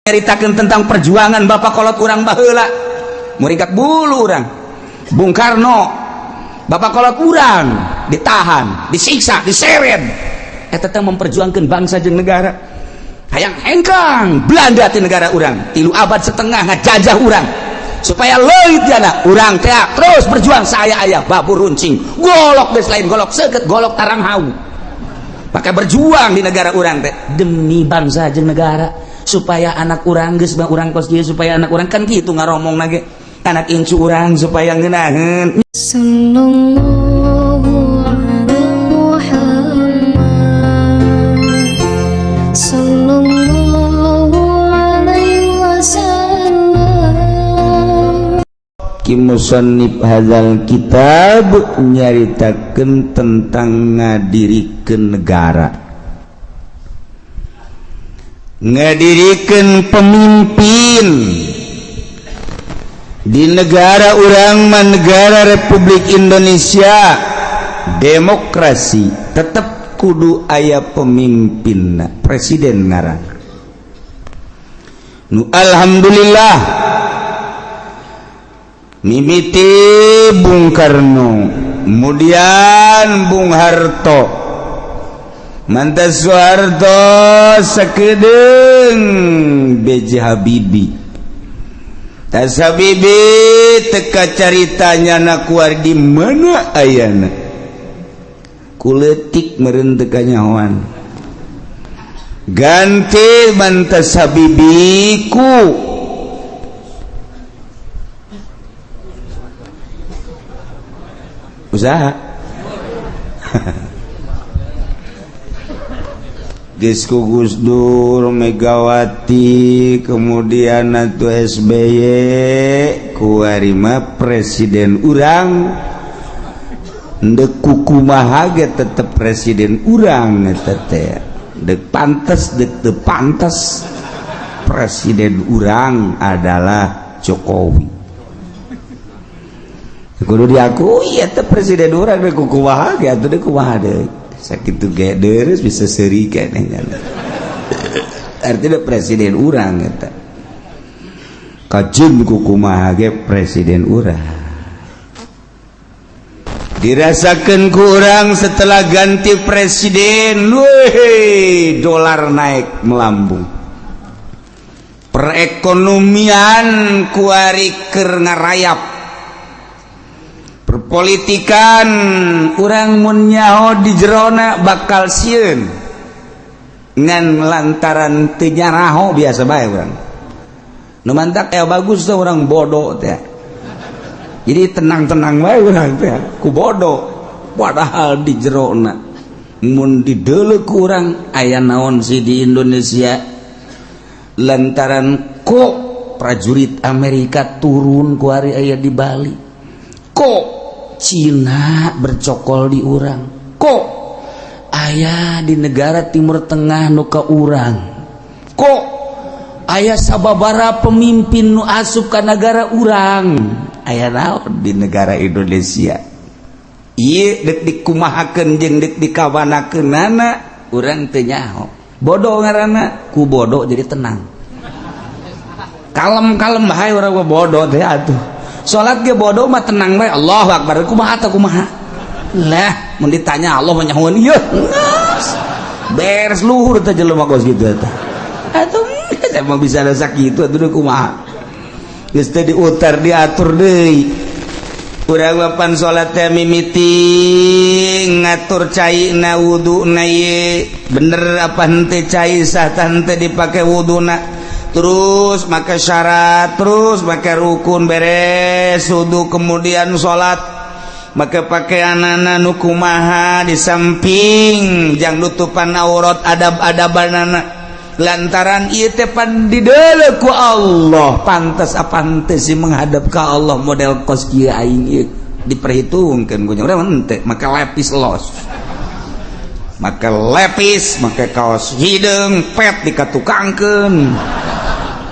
Nyaritakeun tentang perjuangan bapak kolot urang baheula, muringkak bulu urang. Bung Karno, bapak kolot urang, ditahan, disiksa, diseret, eta teh memperjuangkan bangsa jeung negara. Hayang hengkang Belanda ti negara urang, 3 abad setengah ngajajah urang, supaya leuit jana urang teh terus berjuang. Saya ayah babur runcing, golok geus lain golok seukeut, golok tarang hau, pakai berjuang di negara urang teh demi bangsa jeung negara, supaya anak urang geus urang kos kieu, supaya anak urang kan kitu ngaromong nage, anak incu urang supaya ngeunaheun. Sallallahu ala Muhammad, Sallallahu alaihi wasallam. Ki musannif hadzal kitab nyaritakeun tentang ngadirikeun negara, ngadirikeun pemimpin di negara urang mah, negara Republik Indonesia demokrasi, tetap kudu aya pemimpin, presiden ngaran nu alhamdulillah mimiti Bung Karno, kemudian Bung Harto, mantas Soeharto, sakedeung BJ Habibie. Tas Habibie teka caritanya na kuar di mana ayana, kuletik meureun teu kanyahoan. Ganti mantas Habibie ku usaha. Geus ku Gus Dur, Megawati, kemudian atuh SBY, kuari mah presiden urang. Ndek kukumaha ge tetep presiden urang eta teh, dek pantes dek teu pantes, presiden urang adalah Jokowi. Kudu diakui eta presiden urang, dek kukumaha ge atuh, dek kumaha deui, sakitu ge deres bisa seuri keneh nya. Artinya presiden urang eta kajeun kukumaha ge presiden urang. Dirasakan kurang setelah ganti presiden, weh, dolar naik melambung, perekonomian kuari keur ngarayap, perpolitikan urang mun nyaho di jerona bakal sieun, ngan lantaran teu nyaraho biasa bae urang. Nu mantak aya bagus tuh orang bodoh teh, jadi tenang-tenang bae urang teh ku bodoh, padahal di jerona mun dideuleu ku urang aya naon sih di Indonesia? Lantaran kok prajurit Amerika turun kuari aya di Bali, kok Cina bercokol di urang, kok aya di negara Timur Tengah nu ka urang, kok aya sababara pemimpin nu asup ka negara urang, aya naon di negara Indonesia? Ieu dek dikumahakeun jeung dek dikawanakeunana urang teu nyaho. Bodoh ngaranna, ku bodoh jadi tenang, kalem-kalem bae urang mah. Bodoh teh atuh salat ge bodoh mah tenang bae, Allahu akbar, kumaha teh, kumaha lah. Mun ditanya Allah mah nyahoan ieu beres, luhur teh jelema kos kitu eta atuh. Emang bisa ada sakitu atuh, kumaha geus teh diutar diatur deui. Urang papan salat teh mimiti ngatur cai na wuduna ye bener apa henteu, cai sah tah henteu dipake wuduna, terus make syarat, terus make rukun, beres wudu kemudian salat, make pakaianana nu kumaha, di samping jang nutupan aurat, adab-adabanana, lantaran ieu teh pan dideuleu ku Allah. Pantas apa henteu sih menghadap ka Allah model kos kieu aing ieu, diperhitungkeun ku urang henteu. Make lepis los, make lepis, make kaos hideung pet dikatukangkeun,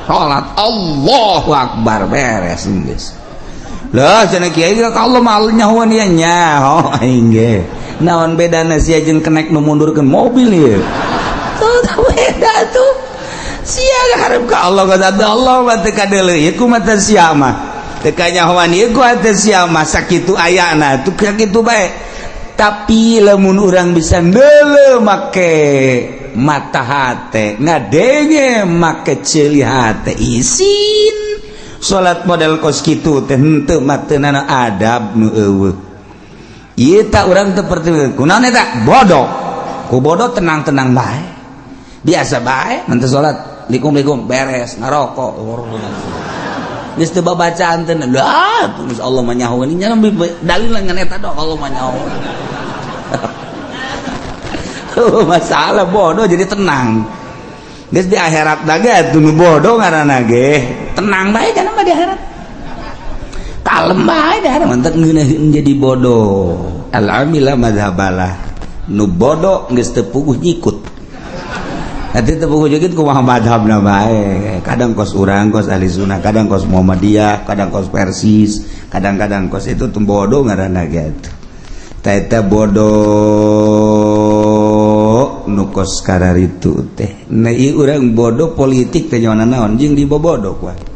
salat Allahu akbar, beres geus lah. Cenah kiai ka Allah mah nyahoan ieu, nyaho aing ge. Naon bedana sia jeung kenek nu mundurkeun mobil ieu? Tuh beda tuh. Sia harap ka Allah, ka Allah mah teu kadeuleu ieu ku mata sia mah, teu kanyahoan ieu ku hate sia mah. Sakitu ayana tuh, sakitu bae. Tapi lamun urang bisa neuleu make mata hate, ngadenge make ceuli hate, isin salat model kos kitu teh henteu mah teu adab nu eueuh. Ieu tak urang teu seperti kunaon eta bodoh. Ku bodoh tenang-tenang bae, biasa bae. Mun salat likum-likum beres, ngarokok geus teu babacaan teh. Lah, geus Allah mah nyahoeun nya, dalil ngan eta doang, Allah mah nyahoeun. Oh, masalah bodoh jadi tenang. Geus di akhirat ge atuh nu bodoh ngaranna ge tenang bae kana mah, di akhirat kalem bae di akhirat. Mantap ngeunaheun jadi bodoh. Al amila madhabalah, nu bodoh geus teu puguh nyikut. Nanti teu puguh nyikut kumaha madhabna bae. Kadang kos urang, kos ahli sunnah, kadang kos Muhammadiyah, kadang kos Persis, kadang-kadang kos itu tuh. Bodoh ngaranna ge atuh. Eta bodoh nu kos kararitu teh. Nah, ieu urang bodoh politik teh nyawana naon jeung dibobodo kuat.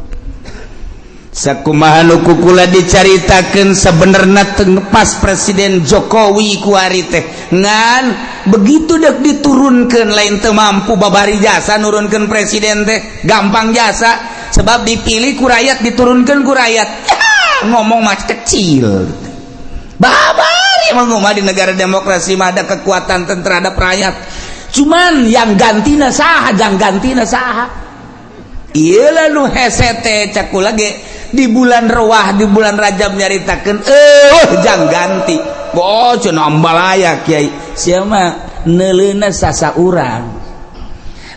Sakumaha nu ku kula dicaritakeun, sebenarnya teu pas Presiden Jokowi kuari teh, ngan begitu dek diturunkan lain teu mampu. Babari jasa nurunkeun presiden teh gampang jasa, sebab dipilih ku rakyat, diturunkan ku rakyat. Ya, ngomong mah kecil. Babari emang mah di negara demokrasi mah ada kekuatan terhadap rakyat, cuman yang gantina saha, jang gantina saha. Iyalah nu hese teh, cek kula ge di bulan Rewah, di bulan Rajab nyaritakeun jang ganti. Oh, cenah ambalaya kiai siapa neuleuna sasa urang.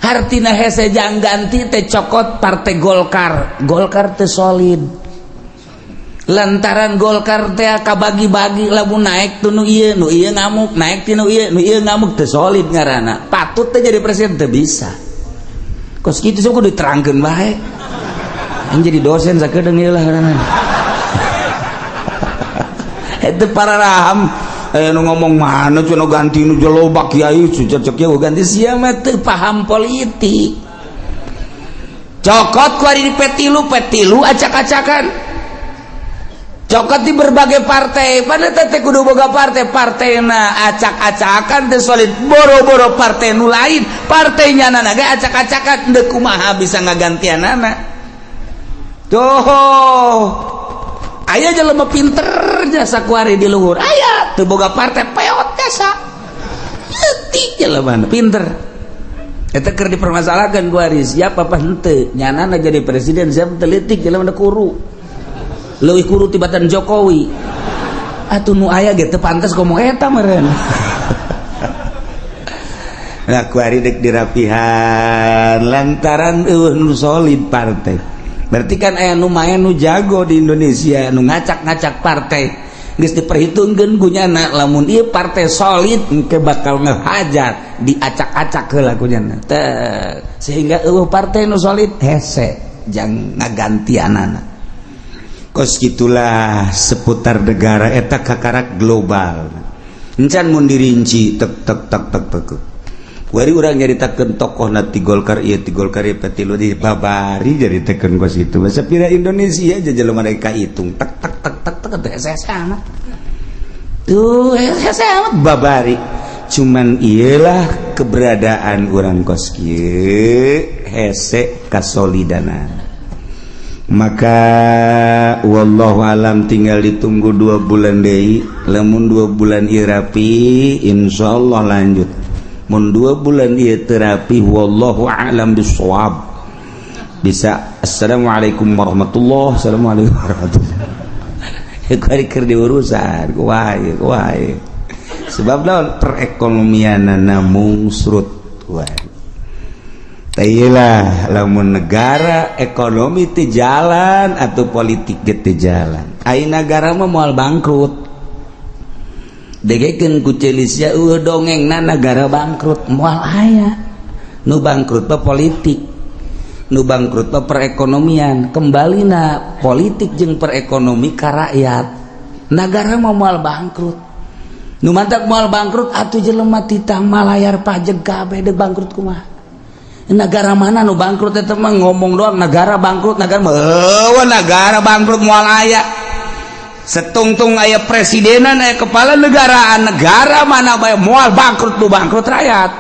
Hartina hese jang ganti teh, cokot Partai Golkar. Golkar teh solid lantaran Golkar teh kabagi-bagi. Lamun naik tuh nu ieu, nu ieu ngamuk, naik ti nu ieu, nu ieu ngamuk. Teu solid ngaranna. Patut teh jadi presiden teu bisa kos kitu. Sok kudu diterangkeun bae. Yang jadi dosen sakedeung ieu lah ngaranna. Itu para raham nu ngomong mana cenah ganti nu loba kiai cocok kieu ganti, sia mah teu paham politik. Cokot ku ari di P3, P3 acak-acakan. Cokot di berbagai partai pada teh kudu boga partai, partaina acak-acakan, teu solid. Boro-boro partai nu lain, partainya nana ge acak-acakan, deuk kumaha bisa ngagantianana? Tuh aya jelema pinter jasa kuari di luhur, aya teu boga partai, peot jasa leutik jelema pinter. Eta keur dipermasalahkan kuari siapa apa henteu nyanana jadi presiden. Siapa telitik jelema kuru, leuwih kuru tibatan Jokowi atuh. Nu aya ge teu pantes ngomong eta meureun. Nah, kuari dek dirapihan lantaran eueuh nu solid partai. Berarti kan aya nu main, nu jago di Indonesia nu ngacak-ngacak partai. Geus diperhitungkeun ku nyana, lamun ieu partai solid engke bakal ngehajar, diacak-acak heula ku nyana teh, sehingga eueuh partai nu solid, hese jang ngagantianana. Kos gitulah seputar negara eta kakarak global. Encan mun dirinci tek tek tek tek tek. Wari urang nyaritakeun tokoh na ti Golkar ieu, ti Golkar ieu, P3 di babari nyaritakeun kos itu. Masa pira Indonesia aja jelema mereka hitung tek tek tek tek tek teh hese amat. Tuh hese amat babari. Cuman iyalah keberadaan urang kos kieu hese kasolidana. Maka wallahu alam, tinggal ditunggu 2 bulan deui. Lamun 2 bulan ieu rapi, insyaallah lanjut. Mun 2 bulan ieu teu rapi, wallahu alam bisawab, bisa assalamualaikum warahmatullahi, assalamualaikum warahmatullahi. Kuari keur diurusan kumaha kumaha, sebab naon, perekonomianana mungsrut wae. Lah, lamun negara ekonomi teu jalan atau politik teu jalan, ai negara mah moal bangkrut. Degekeun ku ceuli sia, eueuh dongengna negara bangkrut, moal aya. Nu bangkrut mah politik, nu bangkrut mah perekonomian. Kembalina politik jeung perekonomi ka rakyat, negara mah moal bangkrut. Nu mantak moal bangkrut atuh jelema titah malayar pajak kabeh, deuk bangkrut kumaha? Negara mana nu bangkrut? Eta mah ngomong doang negara bangkrut. Negara mah, negara bangkrut moal aya. Setungtung aya presidenan, aya kepala negaraan, negara mana bae moal bangkrut. Nu bangkrut rakyat.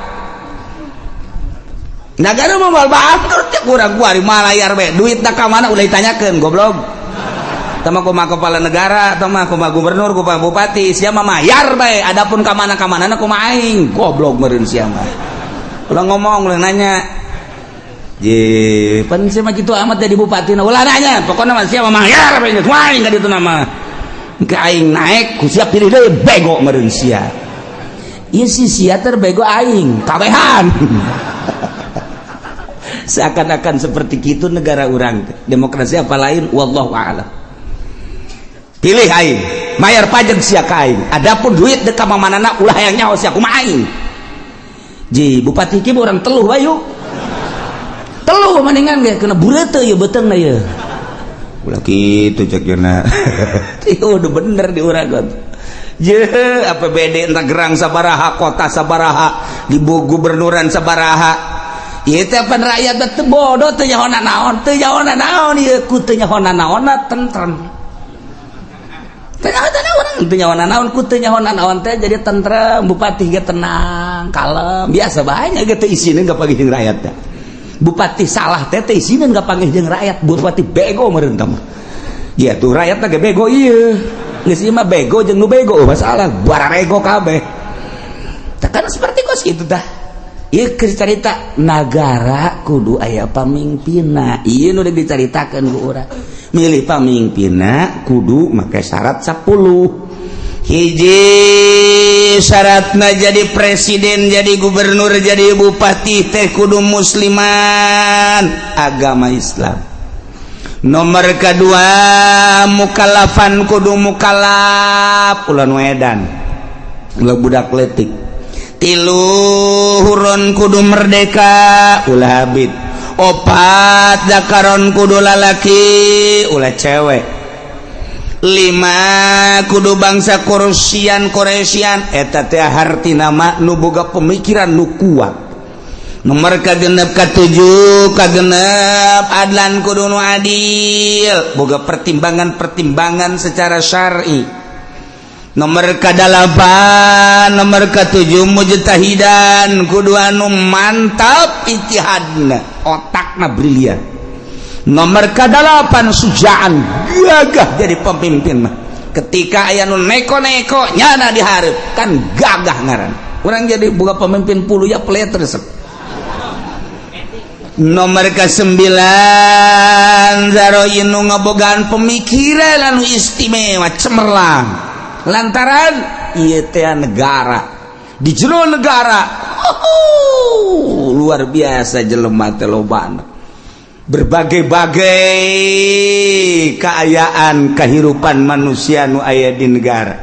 Negara mah moal bangkrut ya. Kurang kuari malayar bae, duit ka mana ulah ditanyakeun, goblok. Tama kumaha kepala negara, tama kumaha gubernur, kumaha bupati, sia mah mayar bae. Adapun ka mana ka mana kumaha aing, goblok meureun sia mah. Ulah ngomong, ulah nanya. Je, pan sia mah kitu amat jadi bupati, nah, ulah nanya. Pokoknya mah sia mah mayar bae geus aing ka ditu nama. Ke aing naik, ku siap pilih deui, bego meureun sia. Ieu si sia terbego aing, kabehan. Seakan-akan seperti itu negara urang. Demokrasi apa lain, wallahu a'lam. Pilih aing, mayar pajak sia ka aing. Adapun duit dek ka mamanana ulah hayang nyaho sia kumaha aing. Ji, bupati ki urang teluh bayu. Teluh mendingan ge kena bureute ieu beuteungna ieu. Ulah kitu cek jeuna. Ieu udah bener di urang. Je, APBD entah gerang sabaraha, kota sabaraha, di gubernuran sabaraha. Ieu teh pan rakyat teh bodoh, teu nyaho naon, teu nyaho naon ieu, ku teu nyaho naonna tentrem. Teu nyaho naon, teu nyaho naon, ku teu nyaho naon teh jadi tentrem, bupati ge tenang, kalem, biasa banyak ge teu isineun kapanggih jeung rakyat teh. Bupati salah teh teu isineun kapanggih jeung rakyat, bupati bego meureun teh mah. Ya tuh rakyat teh bego ieu. Geus ieu mah bego jeung nu bego masalah bararego kabeh. Tah kan seperti kos kitu tah. Ieu keur carita nagara kudu aya pamimpinna. Ieu nu dicaritakeun ku urang. Milih pamimpinna kudu make syarat 10. Hiji syaratna jadi presiden, jadi gubernur, jadi bupati teh kudu musliman, agama Islam. Nomor kedua, mukallafan, kudu mukallaf, ulah nu edan, ulah budak letik. Tilu, hurron, kudu merdeka, ulah abid. Opat, zakaron, kudu lalaki, ulah cewek. Lima, kudu bangsa Quraisyan. Quraisyan eta teh hartina mah nu boga pemikiran nu kuat. Nomor kagenep, katujuh, kagenep, adlan, kudu nu adil, boga pertimbangan-pertimbangan secara syar'i. Nomor kadalapan, nomor ketujuh, mujtahidan, kudu anu mantap ijtihadna, otakna brilian. Nomor kadalapan, sujaan, gagah jadi pemimpin mah. Ketika aya nu neko-neko, nyana dihareup kan gagah ngaran. Urang jadi boga pemimpin puluh ya pelet resep. Nomor ke-9, zaroin, nu ngabogaan pemikiran anu istimewa, cemerlang, lantaran ieu teh negara, di jero negara luar biasa jelema teh lobana, berbagai-bagai keayaan kehidupan manusia nu aya di negara.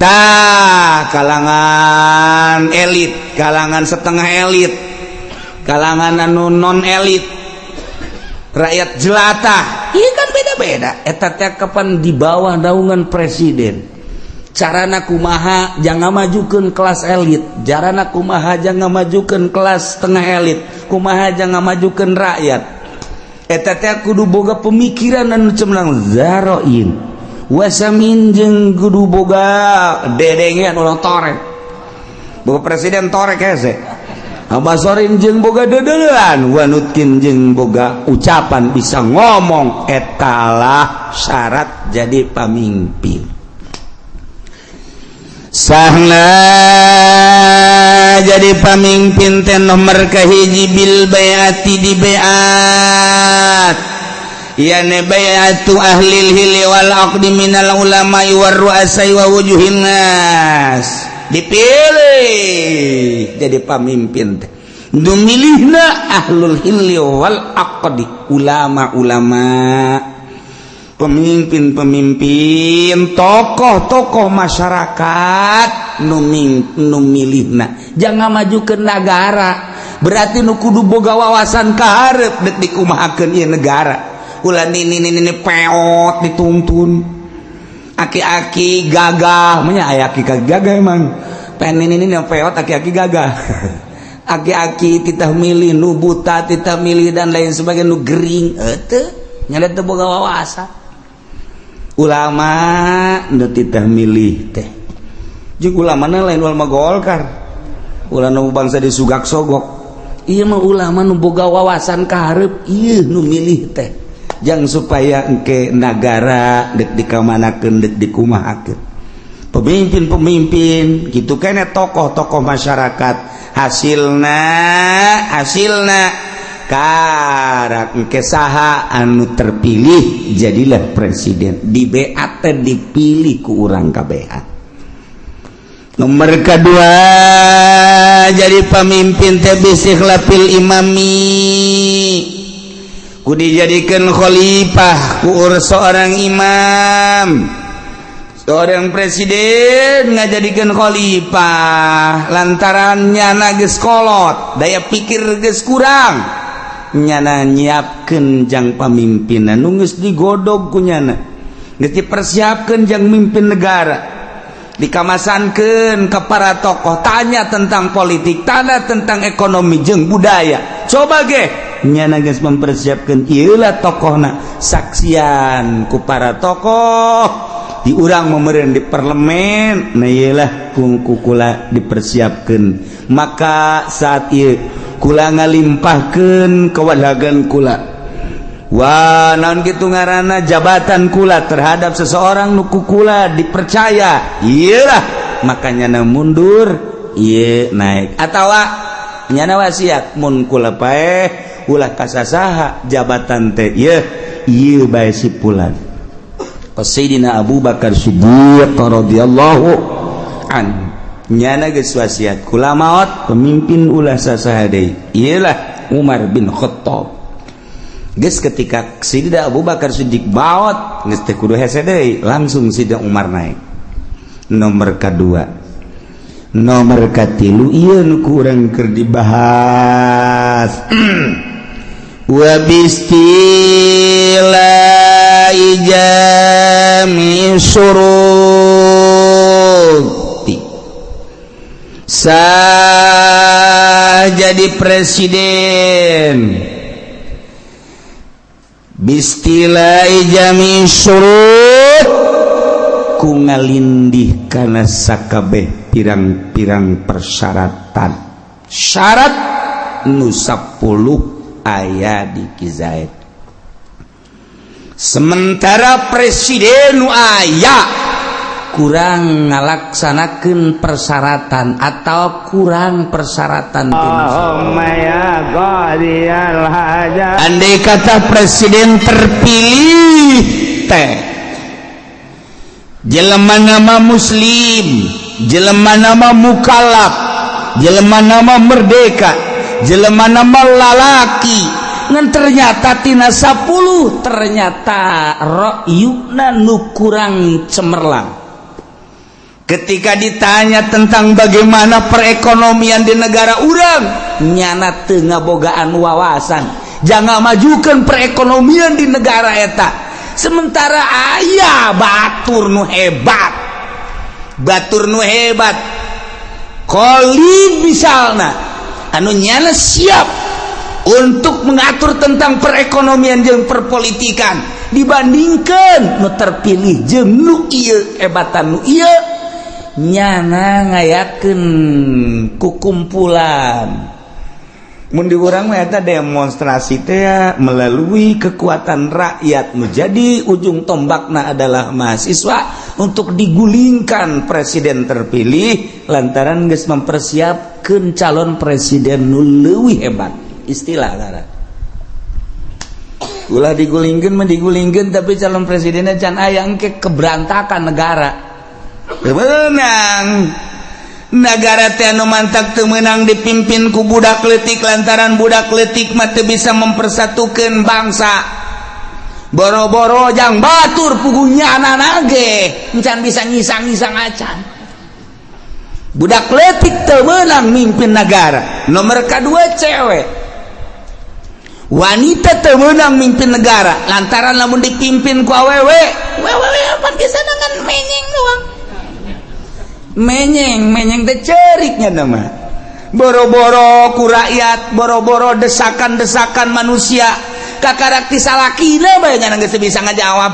Tah, kalangan elit, kalangan setengah elit, kalangan anu non elit, rakyat jelata, iya kan beda-beda. Eta teh kapan di bawah naungan presiden, carana kumaha jangan majukan kelas elit, carana kumaha jangan majukan kelas setengah elit, kumaha jangan majukan rakyat. Eta teh kudu boga pemikiran anu cemerlang, zaroin wasamin, jeung kudu boga dedengean, ulah torek. Boga presiden torek hese. Basorin, jeung boga dedelean, wa nutqin, jeung boga ucapan, bisa ngomong. Etalah syarat jadi pamimpin. Sahna jadi pamimpin teh nomor kahiji, bil baiati, di baiat, yani baiatu ahlil hilli wal aqdi minal ulama war ru'asai wa wujuhin nas. Dipilih jadi pamimpin teh nu milihna ahlul hilli wal aqdi, ulama-ulama, pemimpin-pemimpin, tokoh-tokoh masyarakat nu milihna. Jangan maju ke negara berarti nu kudu boga wawasan kaharep dek dikumahakeun ieu negara. Ulah nini peot dituntun, aki-aki gagah. Nya aya aki gagah emang, pengen ini, ini peot, aki-aki gagah. Aki-aki titah milih nu buta, titah milih dan lain sebagainya, nu gering teu nyana teu boga wawasan. Ulama nu titah milih teh jeung ulama lain ulama Golkar, ulah nu bangsa di sugak sogok. Ieu mah ulama nu boga wawasan ka hareup. Ieu nu milih teh jang supaya engke nagara dek dikamanakeun, dek dikumahakeun pemimpin-pemimpin gitu kene, tokoh-tokoh masyarakat. Hasilna, hasilna karak engke saha anu terpilih jadilah presiden di BAT, dipilih ku urang kabehan. Nomor kedua, jadi pemimpin teh bistikhlafil imami, ku dijadikan khalifah ku seorang imam. Seorang presiden ngajadikan khalifah lantaran nyana geus kolot, daya pikir geus kurang, nyana nyiapkeun jang pamimpinan nu geus digodog ku nyana, geus dipersiapkeun jang mimpin negara, dikamasankeun ke para tokoh, tanya tentang politik, tanya tentang ekonomi jeung budaya. Coba ge nyana geus mempersiapkeun, ieu lah tokohna, saksian ku para tokoh di urang memeren di parlemen. Nah, iyalah kula dipersiapkan. Maka saat ieu kula ngalimpahkeun kewalagan kula. Wah, naon gitu ngaranna, jabatan kula terhadap seseorang nu ku kula dipercaya, iyalah makanya na mundur, iya naik, atau nyana wasiat mun kula paeh ulah kasasaha jabatan teh, ieu ieu bae si pulan. Sayyidina Abu Bakar Siddiq radhiyallahu an nyana geus wasiat, kula maot pemimpin ulah sasaha deui, iyalah Umar bin Khattab. Geus ketika Sayyidina Abu Bakar Siddiq maot, geus teu kudu hese deui, langsung Sayyidina Umar naik. Nomor kedua, nomor katilu, ieu nu ku urang keur dibahas, wa bistiwai jami syuruti. Sah jadi presiden bistiwai jami syurut ku ngalindih kana sakabeh pirang-pirang persyaratan, syarat nu 10 aya di Ki Zaid. Sementara presiden nu aya kurang ngalaksanakeun persyaratan atau kurang persyaratan. Andai kata presiden terpilih teh jelema nama muslim, jelema nama mukallaf, jelema nama merdeka, jelema nama lalaki, ngan ternyata tina 10 ternyata ra'yuna nu kurang cemerlang. Ketika ditanya tentang bagaimana perekonomian di negara urang, nyana teu ngabogaan wawasan jangan majukan perekonomian di negara eta. Sementara aya batur nu hebat, batur nu hebat Khalid misalnya, anu nyana siap untuk mengatur tentang perekonomian jeung perpolitikan, dibandingkan nu terpilih jeung nu ieu, hebatan nu ieu. Nyana ngayakeun kukumpulan, mun di urang mah eta demonstrasi teh, melalui kekuatan rakyat menjadi ujung tombakna adalah mahasiswa untuk digulingkan presiden terpilih lantaran geus mempersiapkan calon presiden nu leuwih hebat. Istilah ngaran ulah digulingkeun mah digulingkeun, tapi calon presidennya can aya, engke keberantakan negara. Menang negara teh anu mantak teu meunang dipimpin ku budak leutik, lantaran budak leutik mah teu bisa mempersatukan bangsa. Boro-boro jang batur, pugunya anak ge encan bisa ngisang-ngisang acan. Budak leutik teu meunang mimpin negara. Nomor kedua, cewek, wanita teu meunang mimpin negara lantaran lamun dipimpin ku awewe, wewe apa bisa dengan menyeng doang, menyeng menyeng teh ceriknya nama. Boro-boro ku rakyat, boro-boro desakan-desakan manusia, kakarak ti salakina bae geus bisa ngajawab.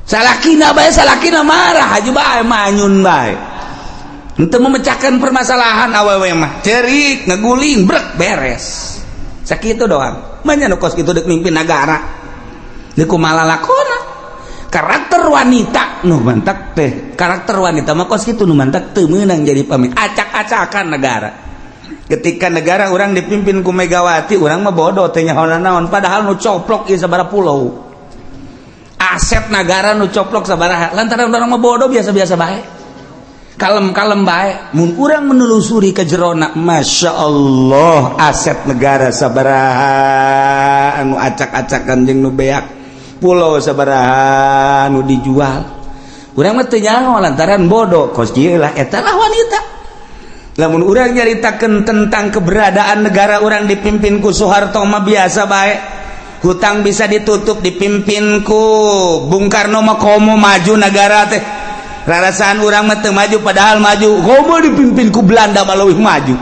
Salakina bae, salakina marah aja bae, manyun bae. Untuk memecahkan permasalahan awewe mah cerik, ngeguling, brek, beres. Sakitu doang. Banyak nu kos kitu dek mimpin negara. Deuk kumaha lalakona? Karakter wanita nu mantak teh, karakter wanita mah kos kitu, nu mantak teu meunang jadi pemimpin. Acak-acakan negara. Ketika negara urang dipimpin ku Megawati, urang mah bodoh teh nyaho naon, padahal nu coplok ieu sabaraha pulau. Aset negara nu coplok sabaraha, lantaran urang mah bodoh, biasa-biasa bae. Kalem-kalem bae. Mun urang menelusuri ke jerona, Masya Allah, aset negara sabaraha anu acak-acakan jeung nu beak, pulau sabaraha nu dijual, urang mah teu nyaho lantaran bodoh. Kos kieu lah, eta lah wanita. Lamun urang nyaritakeun tentang keberadaan negara urang dipimpin ku Soeharto mah biasa bae, hutang bisa ditutup. Dipimpin ku Bung Karno mah komo maju negara teh, rarasaan urang mah teu maju, padahal maju. Komo dipimpin ku Belanda mah leuwih maju.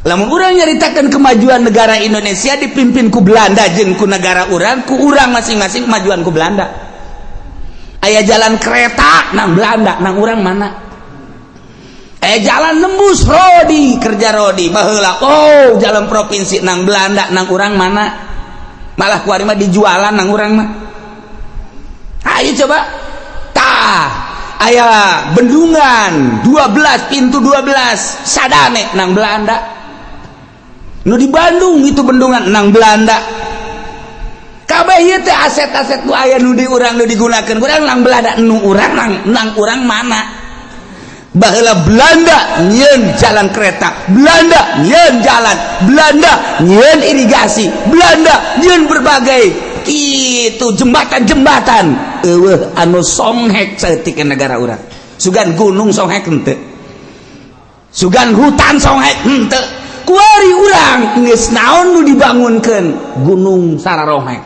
Lamun urang nyaritakan kemajuan negara Indonesia dipimpin ku Belanda jeung ku negara urang, ku urang masing-masing, kemajuan ku Belanda aya jalan kereta nang Belanda, nang urang mana aya jalan nembus rodi kerja rodi baheula? Oh, jalan provinsi nang Belanda, nang urang mana? Malah kuari mah dijualan nang urang mah. Ayo coba tah, aya bendungan 12 pintu, 12 Sadame nang Belanda. Nu di Bandung itu bendungan nang Belanda. Kabeh ieu teh aset-aset nu aya nu di urang, nu digunakeun urang nang Belanda, nu urang nang urang mana? Baheula Belanda nyieun jalan kereta, Belanda nyieun jalan, Belanda nyieun irigasi, Belanda nyieun berbagai itu jembatan-jembatan. Eueuh anu songhek saeutik negara urang. Sugan gunung songhek henteu, sugan hutan songhek henteu. Kuari urang geus naon nu dibangunkeun? Gunung sararonghek,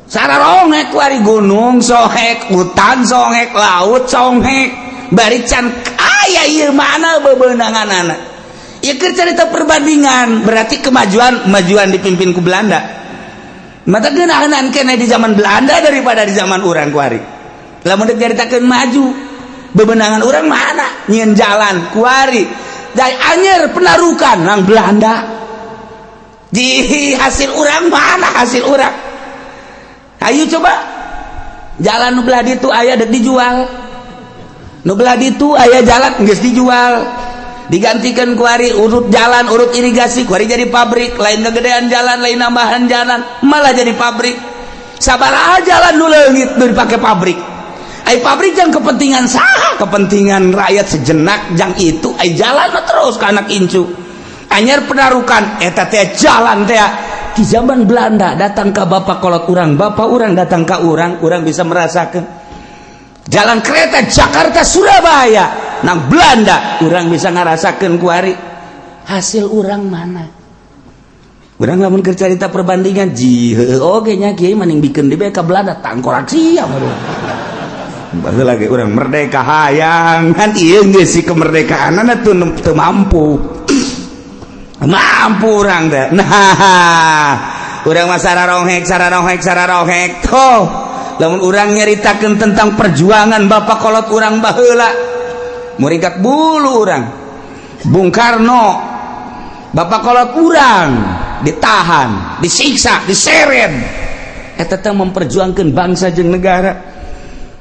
sararonghek kuari. Gunung sohek, hutan songhek, laut songhek, bari can aya ieu. Mana bebenangan ieu? Keur carita perbandingan, berarti kemajuan kemajuan dipimpin ku Belanda. Mata geunahan kene di zaman Belanda daripada di zaman urang kuari. Lamun dek nyaritakeun maju, bebenangan urang mana? Nyieun jalan kuari dari Anyer Penarukan nang Belanda. Di hasil urang mana? Hasil urang, ayo coba, jalan nu belah ditu aya, dek dijual. Nu belah ditu aya jalan, geus dijual, digantikan kuari urut jalan, urut irigasi, kuari jadi pabrik. Lain kegedean jalan, lain nambahan jalan, malah jadi pabrik. Sabaraha jalan nu leungit nu dipake pabrik? Ai pabrik jang kepentingan saha? Kepentingan rakyat sejenak jang itu, ai jalan mah terus ke anak incu. Anyar Penarukan eta teh jalan teh di zaman Belanda datang ke bapak kolot urang, bapak urang datang ke urang, urang bisa merasakan jalan kereta Jakarta Surabaya nang Belanda, urang bisa ngerasakan kuari. Hasil urang mana? Urang lamun keur carita perbandingan ji oge nya, kiai maning bikeun di ka Belanda tangkorak sia. Baheula lagi urang merdeka hayang kan, ieu geus si kemerdekaan tuh teu mampu mampu urang teh. Nah, urang mah sararonghek, sararonghek, sararonghek toh. Lamun urang nyaritakeun tentang perjuangan bapak kolot urang baheula, muringkak bulu urang. Bung Karno, bapak kolot urang, ditahan, disiksa, diseret, eta teh memperjuangkan bangsa jeung negara,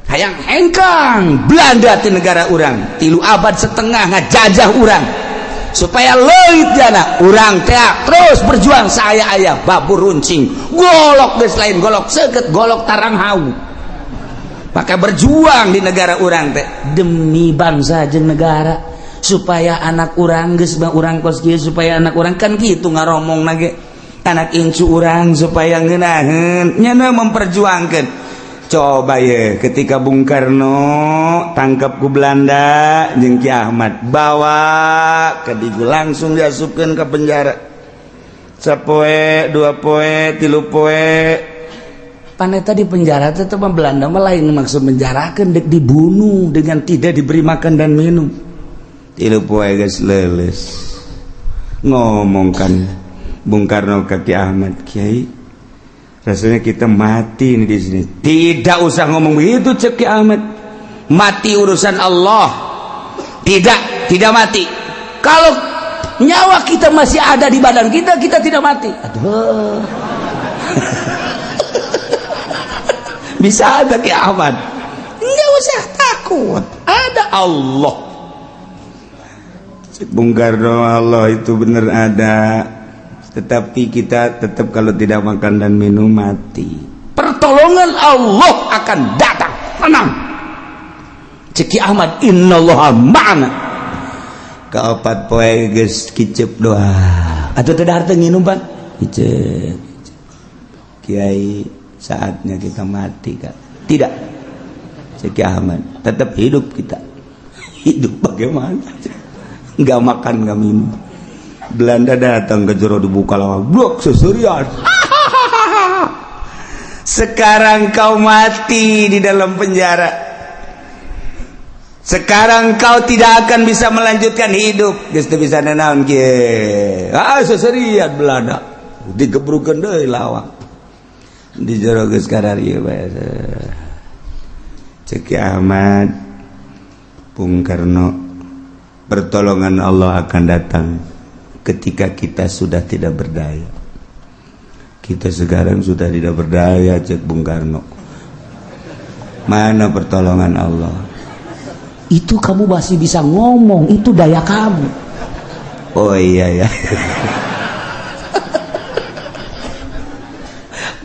hayang hengkang Belanda di negara urang. 3 abad setengah ngajajah urang, supaya leuit jana urang teh terus berjuang. Saya ayah babur runcing, golok geus lain golok seukeut, golok tarang hau, maka berjuang di negara urang teh demi bangsa jeung negara, supaya anak urang geus urang kos kieu, supaya anak urang kan kitu ngaromong nage, anak incu urang supaya ngeunaheun nyana memperjuangkan. Coba ya, ketika Bung Karno tangkap ku Belanda jeung Ki Ahmad, bawa ke Digu, langsung diasupkeun ke penjara. Sapoe, 2 poe, 3 poe. Pan eta di penjara teh mah Belanda mah lain maksud menjarakeun, dek dibunuh dengan tidak diberi makan dan minum. 3 poe geus leuleus. Ngomong kan Bung Karno ke Ki Ahmad, "Kiai, rasanya kita mati ini di sini." "Tidak usah ngomong begitu," cek Ki Ahmad. "Mati urusan Allah. Tidak, tidak mati. Kalau nyawa kita masih ada di badan kita, kita tidak mati." Aduh. Bisa ada Ki Ahmad. Nggak usah takut, ada Allah. Cek Bung Karno, Allah itu benar ada, tetapi kita tetap kalau tidak makan dan minum mati. Pertolongan Allah akan datang, tenang. Cek Ki Ahmad, innallaha ma'ana. Kaopat poe geus kicep doa. Atau tidak harta nginum pan? Kicep. "Kiai, saatnya kita mati kan?" "Tidak," cek Ki Ahmad, "tetap hidup kita." Hidup bagaimana? Nggak makan, nggak minum. Belanda datang ke jero, dibuka lawang, blok, seserian. "Sekarang kau mati di dalam penjara. Sekarang kau tidak akan bisa melanjutkan hidup." Geus teu bisa nanaon kieu. Ah, seserian Belanda. Digebrukeun deui lawang. Di jero geus kararieu bae. Cek Ki Ahmad, "Bung Karno, pertolongan Allah akan datang ketika kita sudah tidak berdaya. Kita sekarang sudah tidak berdaya," cek Bung Karno. "Mana pertolongan Allah?" Itu kamu masih bisa ngomong, itu daya kamu. Oh iya ya.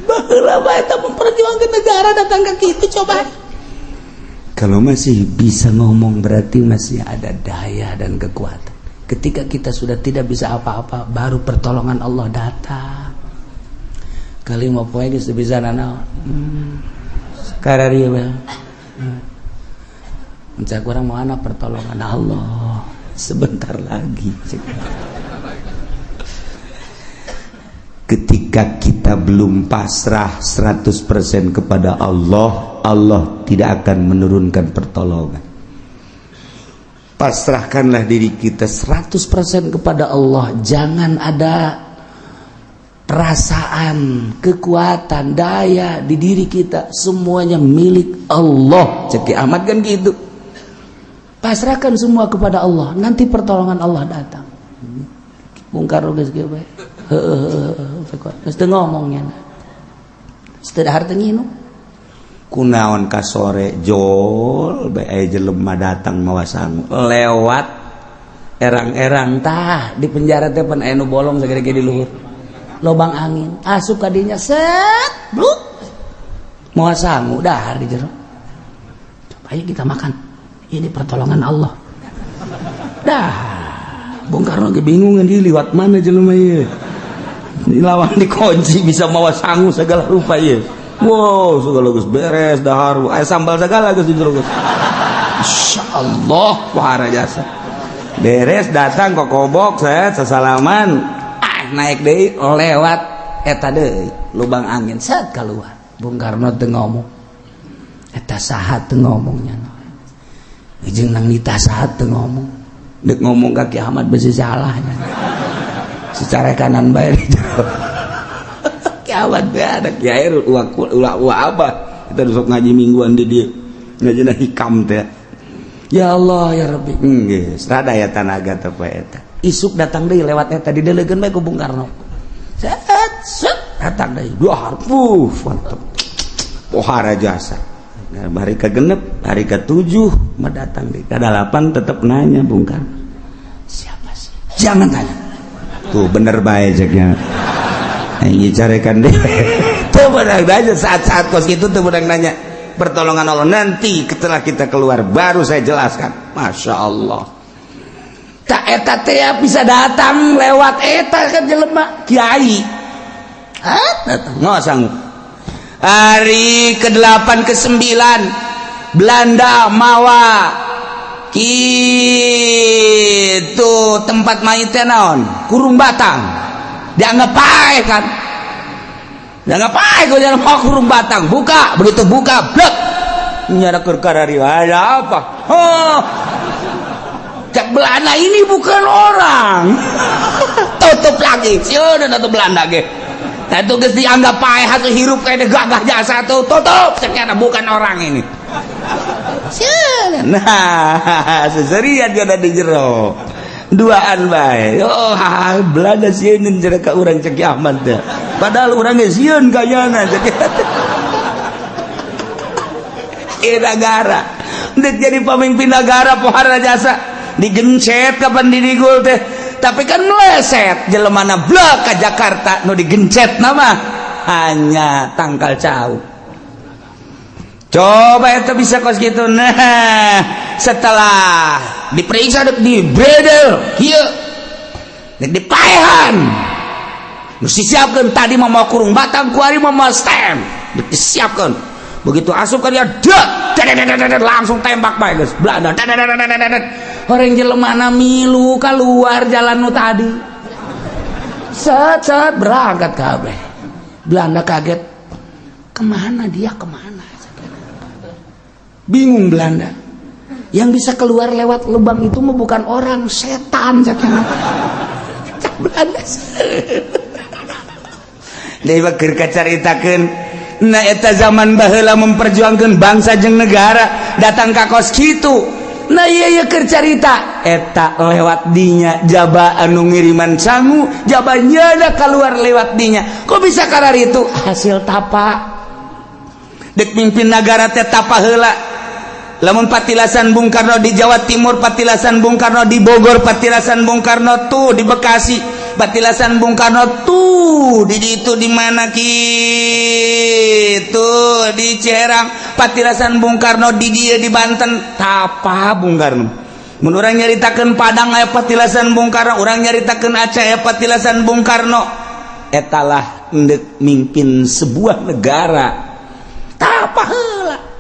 Baheula bae eta memperjuangkan negara datang ke kitu coba. Kalau masih bisa ngomong berarti masih ada daya dan kekuatan. Ketika kita sudah tidak bisa apa-apa, baru pertolongan Allah datang. Kali mau poe geus bisa nanaon. Kararieu bae. Mencak orang mana pertolongan Allah sebentar lagi. Ketika kita belum pasrah 100% kepada Allah, Allah tidak akan menurunkan pertolongan. Pasrahkanlah diri kita 100% kepada Allah. Jangan ada perasaan, kekuatan, daya di diri kita, semuanya milik Allah. Cek Ki Ahmad kan gitu. Pasrahkan semua kepada Allah, nanti pertolongan Allah datang. Bung Karno geus kieu bae. Heeh heeh, geus teu ngomongnya. Geus teu dahar teu nginum. Kunaon ka sore jol bae aya jelema datang mawa sangu lewat erang-erang tah di penjara teh pan aya nu bolong sagede-gede di luhur. Lobang angin, asup ka dinya set, bluk. Mawa sangu dahar di jero. Coba ayo kita makan. Ini pertolongan Allah. Dah, Bung Karno ge bingung di liwat mana jelema ieu. Di lawang dikunci bisa mawa sangu segala rupa ieu. Wow, segala geus beres dahar, aya sambal segala geus di jero geus. Insyaallah wahara jasa. Beres datang ke kobok saya sesalaman, ah naik deui lewat eta deui lubang angin set keluar. Bung Karno teu ngomong. Eta saha teu ngomongnya. Jeung nang nita saha teu ngomong. Dek ngomong ka Ki Ahmad besi salahnya. Secara kanan bae di jero. Ki Ahmad bae ada kiai ulah ulah ulah abah. Kita besok ngaji mingguan di dia. Ngajina hikam teh. Ya Allah ya Rabbi. Geus rada ya tanaga teh poe eta. Isuk datang deui lewat eta didelegeun bae ku Bung Karno. Set set datang deui. Dua harfu mantep. Pohara jasa. Nah, hari ke-6, hari ke-7 mah datang deui. Ke-8 tetep nanya Bung Karno. Siapa sih? Jangan tanya. Tuh bener bae ceknya. Aing carekan deh. Teu beunang nanya saat-saat kos kitu teu beunang nanya. Pertolongan Allah nanti setelah kita keluar baru saya jelaskan. Masya Allah. Tak eta teh bisa datang lewat eta kan jelema kiai. Hah? Datang nggak sanggup. Hari ke-8 ke-9 Belanda mawa itu tempat mayitnya naon kurung batang dianggap paeh kan. Ya ngapain kau jangan mau kurung batang, buka, begitu buka, blek. Nyara keur karari, ada apa? Oh. Cek Belanda, ini bukan orang. Tutup lagi. Sieun tutup Belanda ge. Nah, itu geus dianggap paeh atuh, hirup kayak gagah jasa tuh, tutup, ternyata bukan orang ini. Sieun. Nah, seserian dia ada di jero. Duaan bae. Oh, Belanda sieun jero ka urang, cek Ahmad teh. Padahal urang ge sieun kayana, cek. Ieu negara. Dek jadi pemimpin negara, pohara jasa, digencet kapan didigul teh, tapi kan meleset jelemana, blek ke Jakarta. Nu digencet nama hanya tangkal cau. Coba itu bisa kos gitu. Nah, setelah diperiksa, dek di bredel kieu, dek dipaehan, nu disiapkeun tadi mau mau kurung batang, kuari mau mau stem, dek disiapkeun. Begitu asup kan dia, dek dek, langsung tembak bae geus Belanda. Dek, orang jelemana milu keluar jalan nu tadi, set set, berangkat kabeh. Belanda kaget, kemana dia, kemana? Bingung Belanda. Yang bisa keluar lewat lubang itu mah bukan orang, setan, cek Belanda. Dewa keur kacaritakeun. Nah, eta zaman baheula memperjuangkan bangsa jeung negara datang ka kos kitu. Nah, iya iya, keur carita eta lewat dinya, jaba anu ngiriman sangu, jaba nyada keluar lewat dinya. Kok bisa karar itu? Hasil tapa. Dek mimpin negara teh tapa heula. Lamun patilasan Bung Karno di Jawa Timur, patilasan Bung Karno di Bogor, patilasan Bung Karno tuh di Bekasi, patilasan Bung Karno tuh di itu di mana gitu, di Ciherang, patilasan Bung Karno di dia di Banten, tapa Bung Karno. Mun urang nyaritakeun Padang aya patilasan Bung Karno, urang nyaritakeun Aceh aya patilasan Bung Karno. Etalah endek mimpin sebuah negara tapa heula.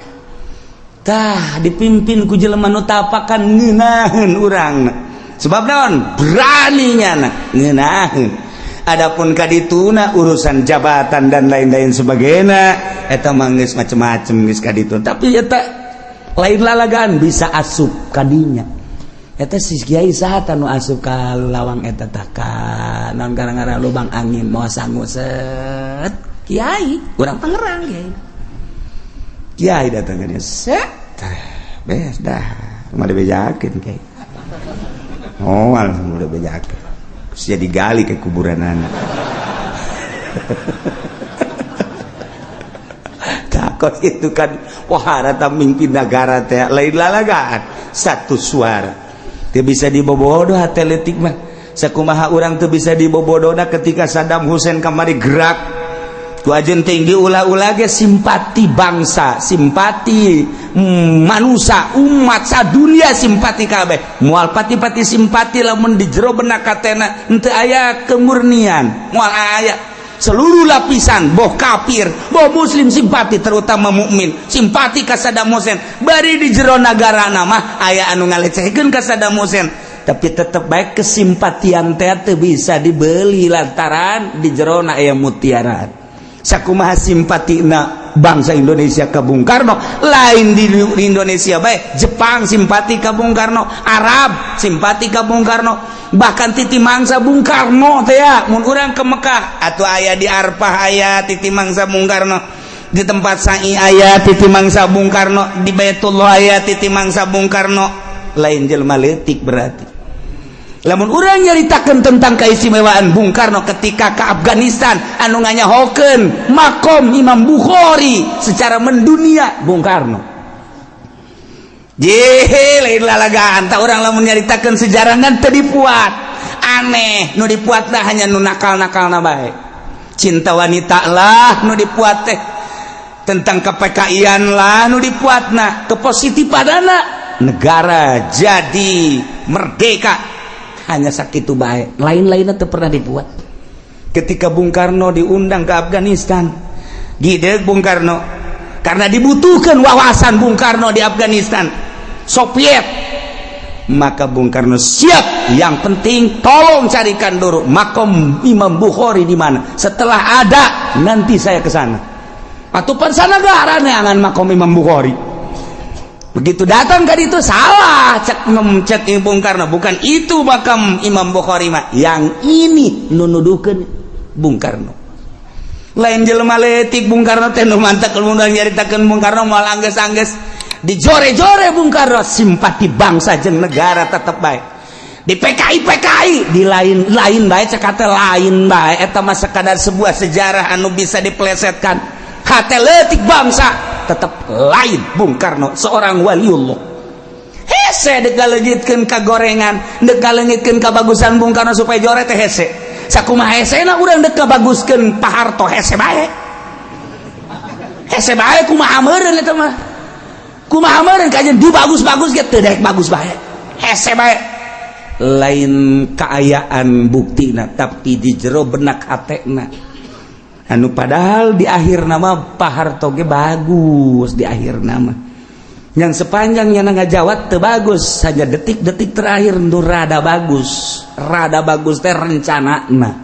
Tah, dipimpin ku jelema nu tapakan ngeunaheun urang, sebab naon? Beraninya na ngeunaheun. Adapun kadituna urusan jabatan dan lain-lain sebagainya, eta mah geus macem-macem, geus kaditu. Tapi eta lain lalagan bisa asup kadinya. Eta si kiai saha nu asup ka lawang eta tah, ka naon, gara-gara lubang angin mau sangu, set. Kiai urang Tangerang, kiai kiai datang ke dia, set, beres dah, mau dibejakeun kiai. Oh, langsung udah bejakeun. Terus jadi gali ke kuburan anak. Takut itu kan wahara mimpin negara teh lain lalagaan, satu suara. Dia bisa dibobodo hate letik mah. Sakumaha urang tuh bisa dibobodona ketika Saddam Hussein kamari gerak ku ajen tinggi ulah-ulah ge simpati bangsa, simpati manusia, umat sadunia simpati kabeh. Moal pati-pati simpati lamun di jero benak katena henteu aya kemurnian, moal aya. Seluruh lapisan, boh kafir boh muslim simpati, terutama mukmin simpati ka Saddam Hussein. Bari di jero nagara nama aya anu ngalecehkeun ka Saddam Hussein, tapi tetep baik kesimpatian teh teu bisa dibeli lantaran di jerona aya mutiara. Sakumaha simpatina bangsa Indonesia ke Bung Karno, lain di Indonesia baik, Jepang simpati ke Bung Karno, Arab simpati ke Bung Karno, bahkan titi mangsa Bung Karno teh ya. Mun urang ke Mekah atau aya di Arfah, aya titi mangsa Bung Karno, di tempat sa'i aya titi mangsa Bung Karno, di Baitullah aya titi mangsa Bung Karno. Lain jelma leutik berarti. Lamun urang nyaritakeun tentang keistimewaan Bung Karno ketika ke Afghanistan, anu nganyahokeun makom Imam Bukhari secara mendunia Bung Karno. Jehe, lain lalagaan tak urang lamun nyaritakeun sejarah kan teu dipuat. Aneh, nu dipuat lah hanya nu nakal-nakalna bae. Cinta wanita lah nu dipuat teh, tentang ke-PKI-an lah nu dipuatna, kepositifanana negara jadi merdeka hanya sakit baik, lain-lainnya tuh pernah dibuat. Ketika Bung Karno diundang ke Afghanistan gide Bung Karno karena dibutuhkan wawasan Bung Karno di Afghanistan Soviet, maka Bung Karno siap. Yang penting tolong carikan dulu makom Imam Bukhari di mana. Setelah ada, nanti saya ke sana. Atuh pan sanagara neangan makom Imam Bukhari. Begitu datang ke itu, salah, cek cek Bung Karno, bukan itu makam Imam Bukhari mah, yang ini. Nunuduhkeun Bung Karno lain jelema leutik. Bung Karno teh nu mantak mun nyaritakeun Bung Karno moal anggeus-anggeus. Dijore-jore Bung Karno, simpati bangsa jeung negara tetep baik di PKI PKI di lain lain bae, cek kata lain bae. Eta mah sekadar sebuah sejarah anu bisa dipelesetkan. Hate leutik bangsa tetap lain. Bung Karno seorang waliullah. Hese dek ngaleungitkeun ka gorengan, dek ngaleungitkeun kabagusan Bung Karno supaya jore teh hese. Sakumaha hesena urang dek ngabaguskeun Pak Harto, hese bae, hese bae. Kumaha meureun eta mah, kumaha meureun kajian dibagus-bagus ge teu daek bagus bae, hese bae. Lain kaayaan buktina, tapi di jero benak hatena anu padahal di akhir nama Pak Harto ge bagus. Di akhir nama yang sepanjangnya ngajawat teu bagus, hanya detik-detik terakhir nu rada bagus. Rada bagus teh rencana. Nah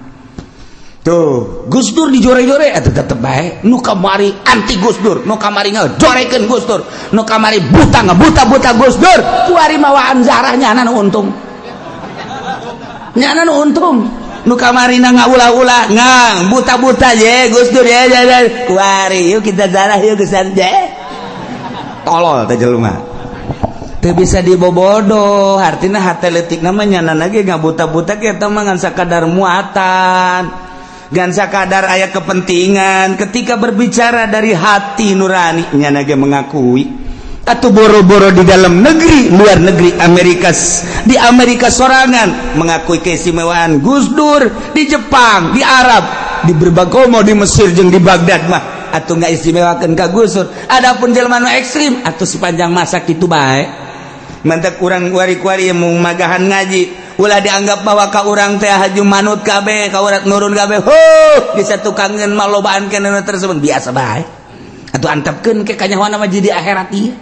tuh, Gus Dur dijore-jore atau tetep bae. Nu kamari anti Gus Dur, nu kamari ngajorekeun Gus Dur, nu kamari buta ngabuta-buta Gus Dur, kuari mawaan zarahnya nu untung, nyana nu untung. Nu kamari na ngaulah-ulah ngang buta-buta je Gus Dur ya, ya, ya. Kuari yuk kita zarah yuk kesan je. Tolol teh jelema teu bisa dibobodo. Artinya hate leutik namanya lagi ngabuta-buta kita mah ngan sakadar muatan, ngan sakadar aya kepentingan. Ketika berbicara dari hati nurani, nyana ge mengakui atau boro-boro di dalam negeri, luar negeri, Amerika, di Amerika sorangan mengakui keistimewaan Gus Dur, di Jepang, di Arab, di berbagai, mau di Mesir jeung di Baghdad mah atau nggak istimewakan ka Gus Dur. Adapun jelema nu ekstrim atau sepanjang masa kitu bae. Mantak urang kuari-kuari yang mau magahan ngaji, ulah dianggap bahwa ka urang teh haju manut kabeh, ka urang nurun kabeh. Ho, bisa tukangeun malobaan kana tersebut, biasa bae. Atau antepkeun ke kanyahoana mah jadi akhirat ieu.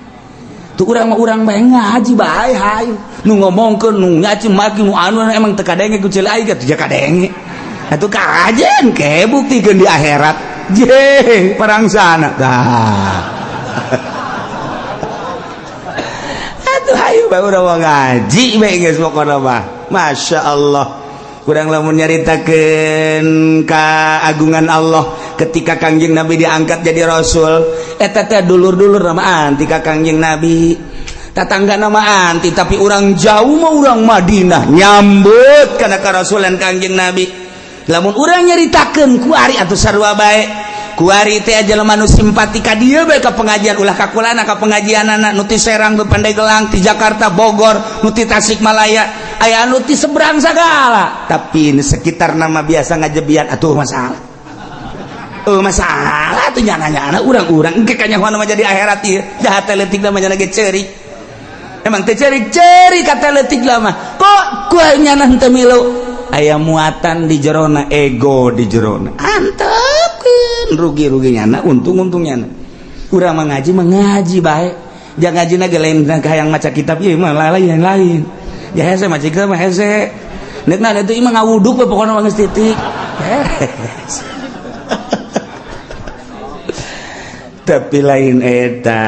Tuh, urang mah urang bae, ngaji bae hayu. Nu ngomongkeun, nu nyaci maki, nu anu emang teu kadenge ku ceuli aing teh kadenge. Atuh kajen ke buktikeun di akhirat. Je perang sana tah. Atuh hayu bae urang mah ngaji bae geus pokona mah. Masya Allah. Kurang lamun nyaritakeun keagungan Allah ketika Kangjeng Nabi diangkat jadi rasul, eta teh dulur-dulur nama anti ka Kangjeng Nabi, tatangga nama anti, tapi orang jauh mah orang Madinah nyambut karena karasulan Kangjeng Nabi. Lamun urang nyaritakeun kuari atuh sarua bae. Kuari teh jelema nu simpati ka dieu bae ka pengajian, ulah ka kulana ka pengajianana. Nu ti Serang, nu Pandeglang, ti Jakarta, Bogor, nu ti Tasikmalaya, aya anu ti seberang sagala, tapi ini sekitar nama biasa ngajebian atuh masalah. Oh, masalah tuh nyana-nyana urang-urang engke kanyahoan mah jadi akhirat ieu jahat leutik mah nyana ge ceurik. Emang teh ceurik, ceurik kata leutik lah mah. Kok kuah nyana henteu milu aya muatan di jerona, ego di jerona. Antepkeun, rugi-rugi nyana, untung-untung nyana. Urang mah ngaji mah ngaji bae. Jangan ngaji ge lain hayang maca kitab ieu mah, lain lain. Ya hese maca kitab mah hese. Nek nah itu mah ngawuduk we pokona mah geus titik. Beres. Tapi lain eta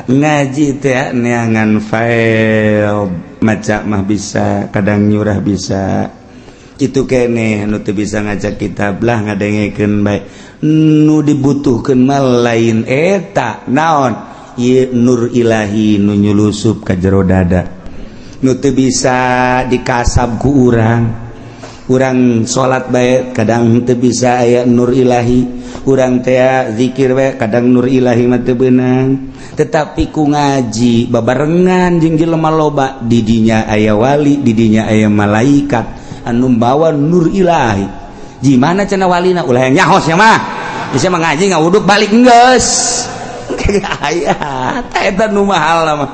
ngaji teh neangan file, maca mah bisa, kadang nyurah bisa. Itu kene nu teu bisa ngajak kitab lah, ngadengekeun bae. Nu dibutuhkeun mah lain eta naon ieu, nur ilahi nu nyulusup ka jero dada nu teu bisa dikasab ku urang. Urang salat bae kadang teu bisa aya nur ilahi, urang teh zikir bae kadang nur ilahi mah teu beunang, tetapi ku ngaji babarengan jeung jelema loba, didinya aya wali, didinya aya malaikat anu bawa nur ilahi. Gimana cenah walina? Ulah yang nyahos ya mah bisa mengaji ngawuduk balik geus aya eta nu mahal mah.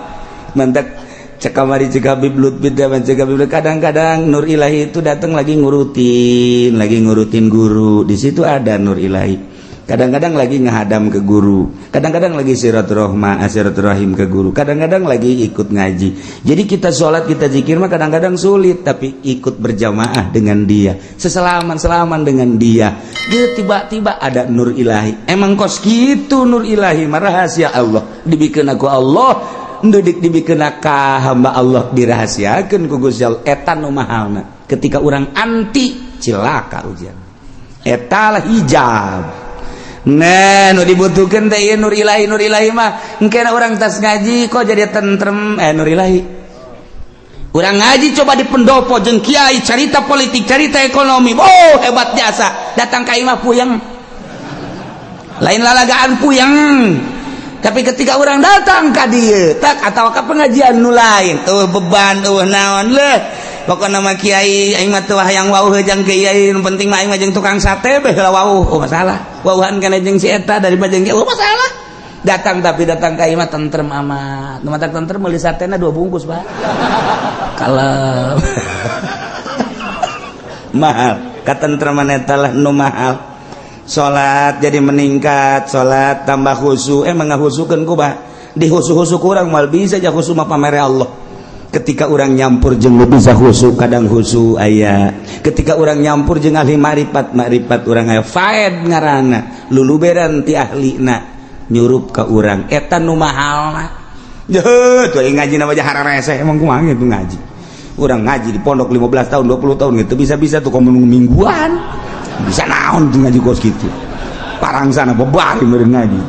Mantak cek kamari cek Habib Lutfi, cek Habib, kadang-kadang nur ilahi itu datang lagi ngurutin guru, di situ ada nur ilahi. Kadang-kadang lagi ngahadam ke guru, kadang-kadang lagi silaturahma, silaturahim ke guru, kadang-kadang lagi ikut ngaji. Jadi kita sholat, kita zikir mah kadang-kadang sulit, tapi ikut berjamaah dengan dia, seselaman-selaman dengan dia, dia tiba-tiba ada nur ilahi. Emang kos gitu nur ilahi mah rahasia Allah, dibikin aku Allah ndudik, dibikin ka hamba Allah, dirahasiakan ku Gusti Allah. Eta nu mahalna. Ketika orang anti, cilaka ujian. Eta lah hijab. Nah, nu dibutuhkan teh ieu nur ilahi. Nur ilahi mah engke orang tas ngaji kok jadi tentrem, nur ilahi. Urang ngaji coba di pendopo jeung kiai, cerita politik, cerita ekonomi, oh hebat jasa. Datang ka imah puyeng, lain lalagaan puyeng. Tapi ketika orang datang ka dieu tak atau ke pengajian nu lain, tuh beban, tuh naon leh. Pokokna mah kiai aing mah teu hayang wauh jeung kiai, nu penting mah aing mah jeung tukang sate beh lah wauh. Oh masalah wauhan kana jeung si eta daripada jeung kiai, oh masalah. Datang, tapi datang ka imah tentrem amat. Nu matak tentrem, meuli satena dua bungkus, Pak. Kalau mahal katentreman eta lah nu mahal. Salat jadi meningkat, salat tambah khusyuk. Emang ngahusukeun ku bah di husu-husu kurang mal bisa aja. Khusyuk mah pamere Allah. Ketika orang nyampur jeung nu bisa khusyuk, kadang khusyuk aya. Ketika orang nyampur jeung ahli makrifat, makrifat urang aya. Faed ngaranna, luluberan ti ahlina nyurup ka urang. Eta nu mahalna. Jeuh tuh ngaji nama hararese. Emang kumaha gitu ngaji? Urang ngaji di pondok 15 tahun, 20 tahun gitu bisa-bisa tuh komo mingguan bisa. Naon tuh ngaji kos gitu, parang sana bebari meureun ngaji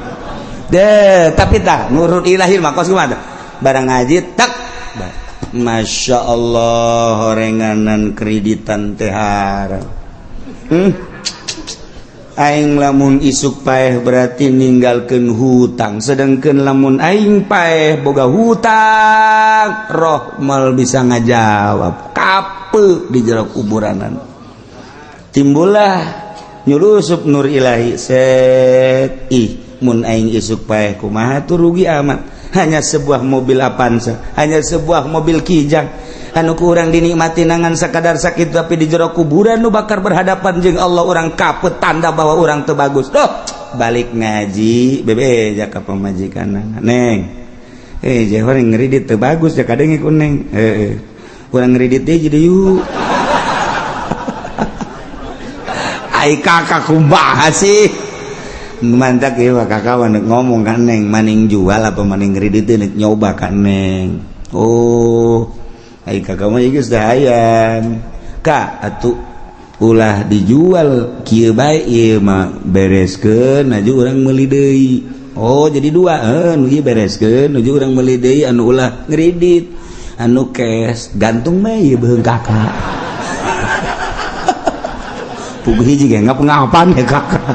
deh. Tapi tah nurut ilahi mah kos kumaha? Barang ngaji tak, Masya Allah, horenganan kreditan teh haram. Aing lamun isuk paeh berarti ninggalkeun hutang, sedangkan lamun aing paeh boga hutang, roh mal bisa ngajawab kape di jero kuburanan. Timbullah nyulusup nur ilahi set. Ih, mun aing isuk paeh kumaha tuh? Rugi amat. Hanya sebuah mobil Avanza, hanya sebuah mobil Kijang anu kurang dinikmati nangan sakadar sakit, tapi di jero kuburan nu bakar berhadapan jeung Allah orang kapet, tanda bahwa orang teu bagus. Doh, balik ngaji bebe jaka pamajikan, "Neng, eh jawar ngeridit teu bagus ya." Kadang ikut, "Neng, eh kurang ngeridit deh." Jadi yuk. Ai kakak kumaha sih? Mantap ya kakak ngomong kan, "Neng, maning jual apa maning ngeridit nek nyoba kan, Neng?" "Oh, ai kakak mah geus hayang kak atuh, ulah dijual kieu bae, ieu mah bereskeun aju urang meuli deui." "Oh, jadi dua eh nu ieu bereskeun aju urang meuli deui, anu ulah ngeridit, anu cash gantung mah ieu beuheung kakak." Puguh hiji ge ngapa-ngapan ya kakak.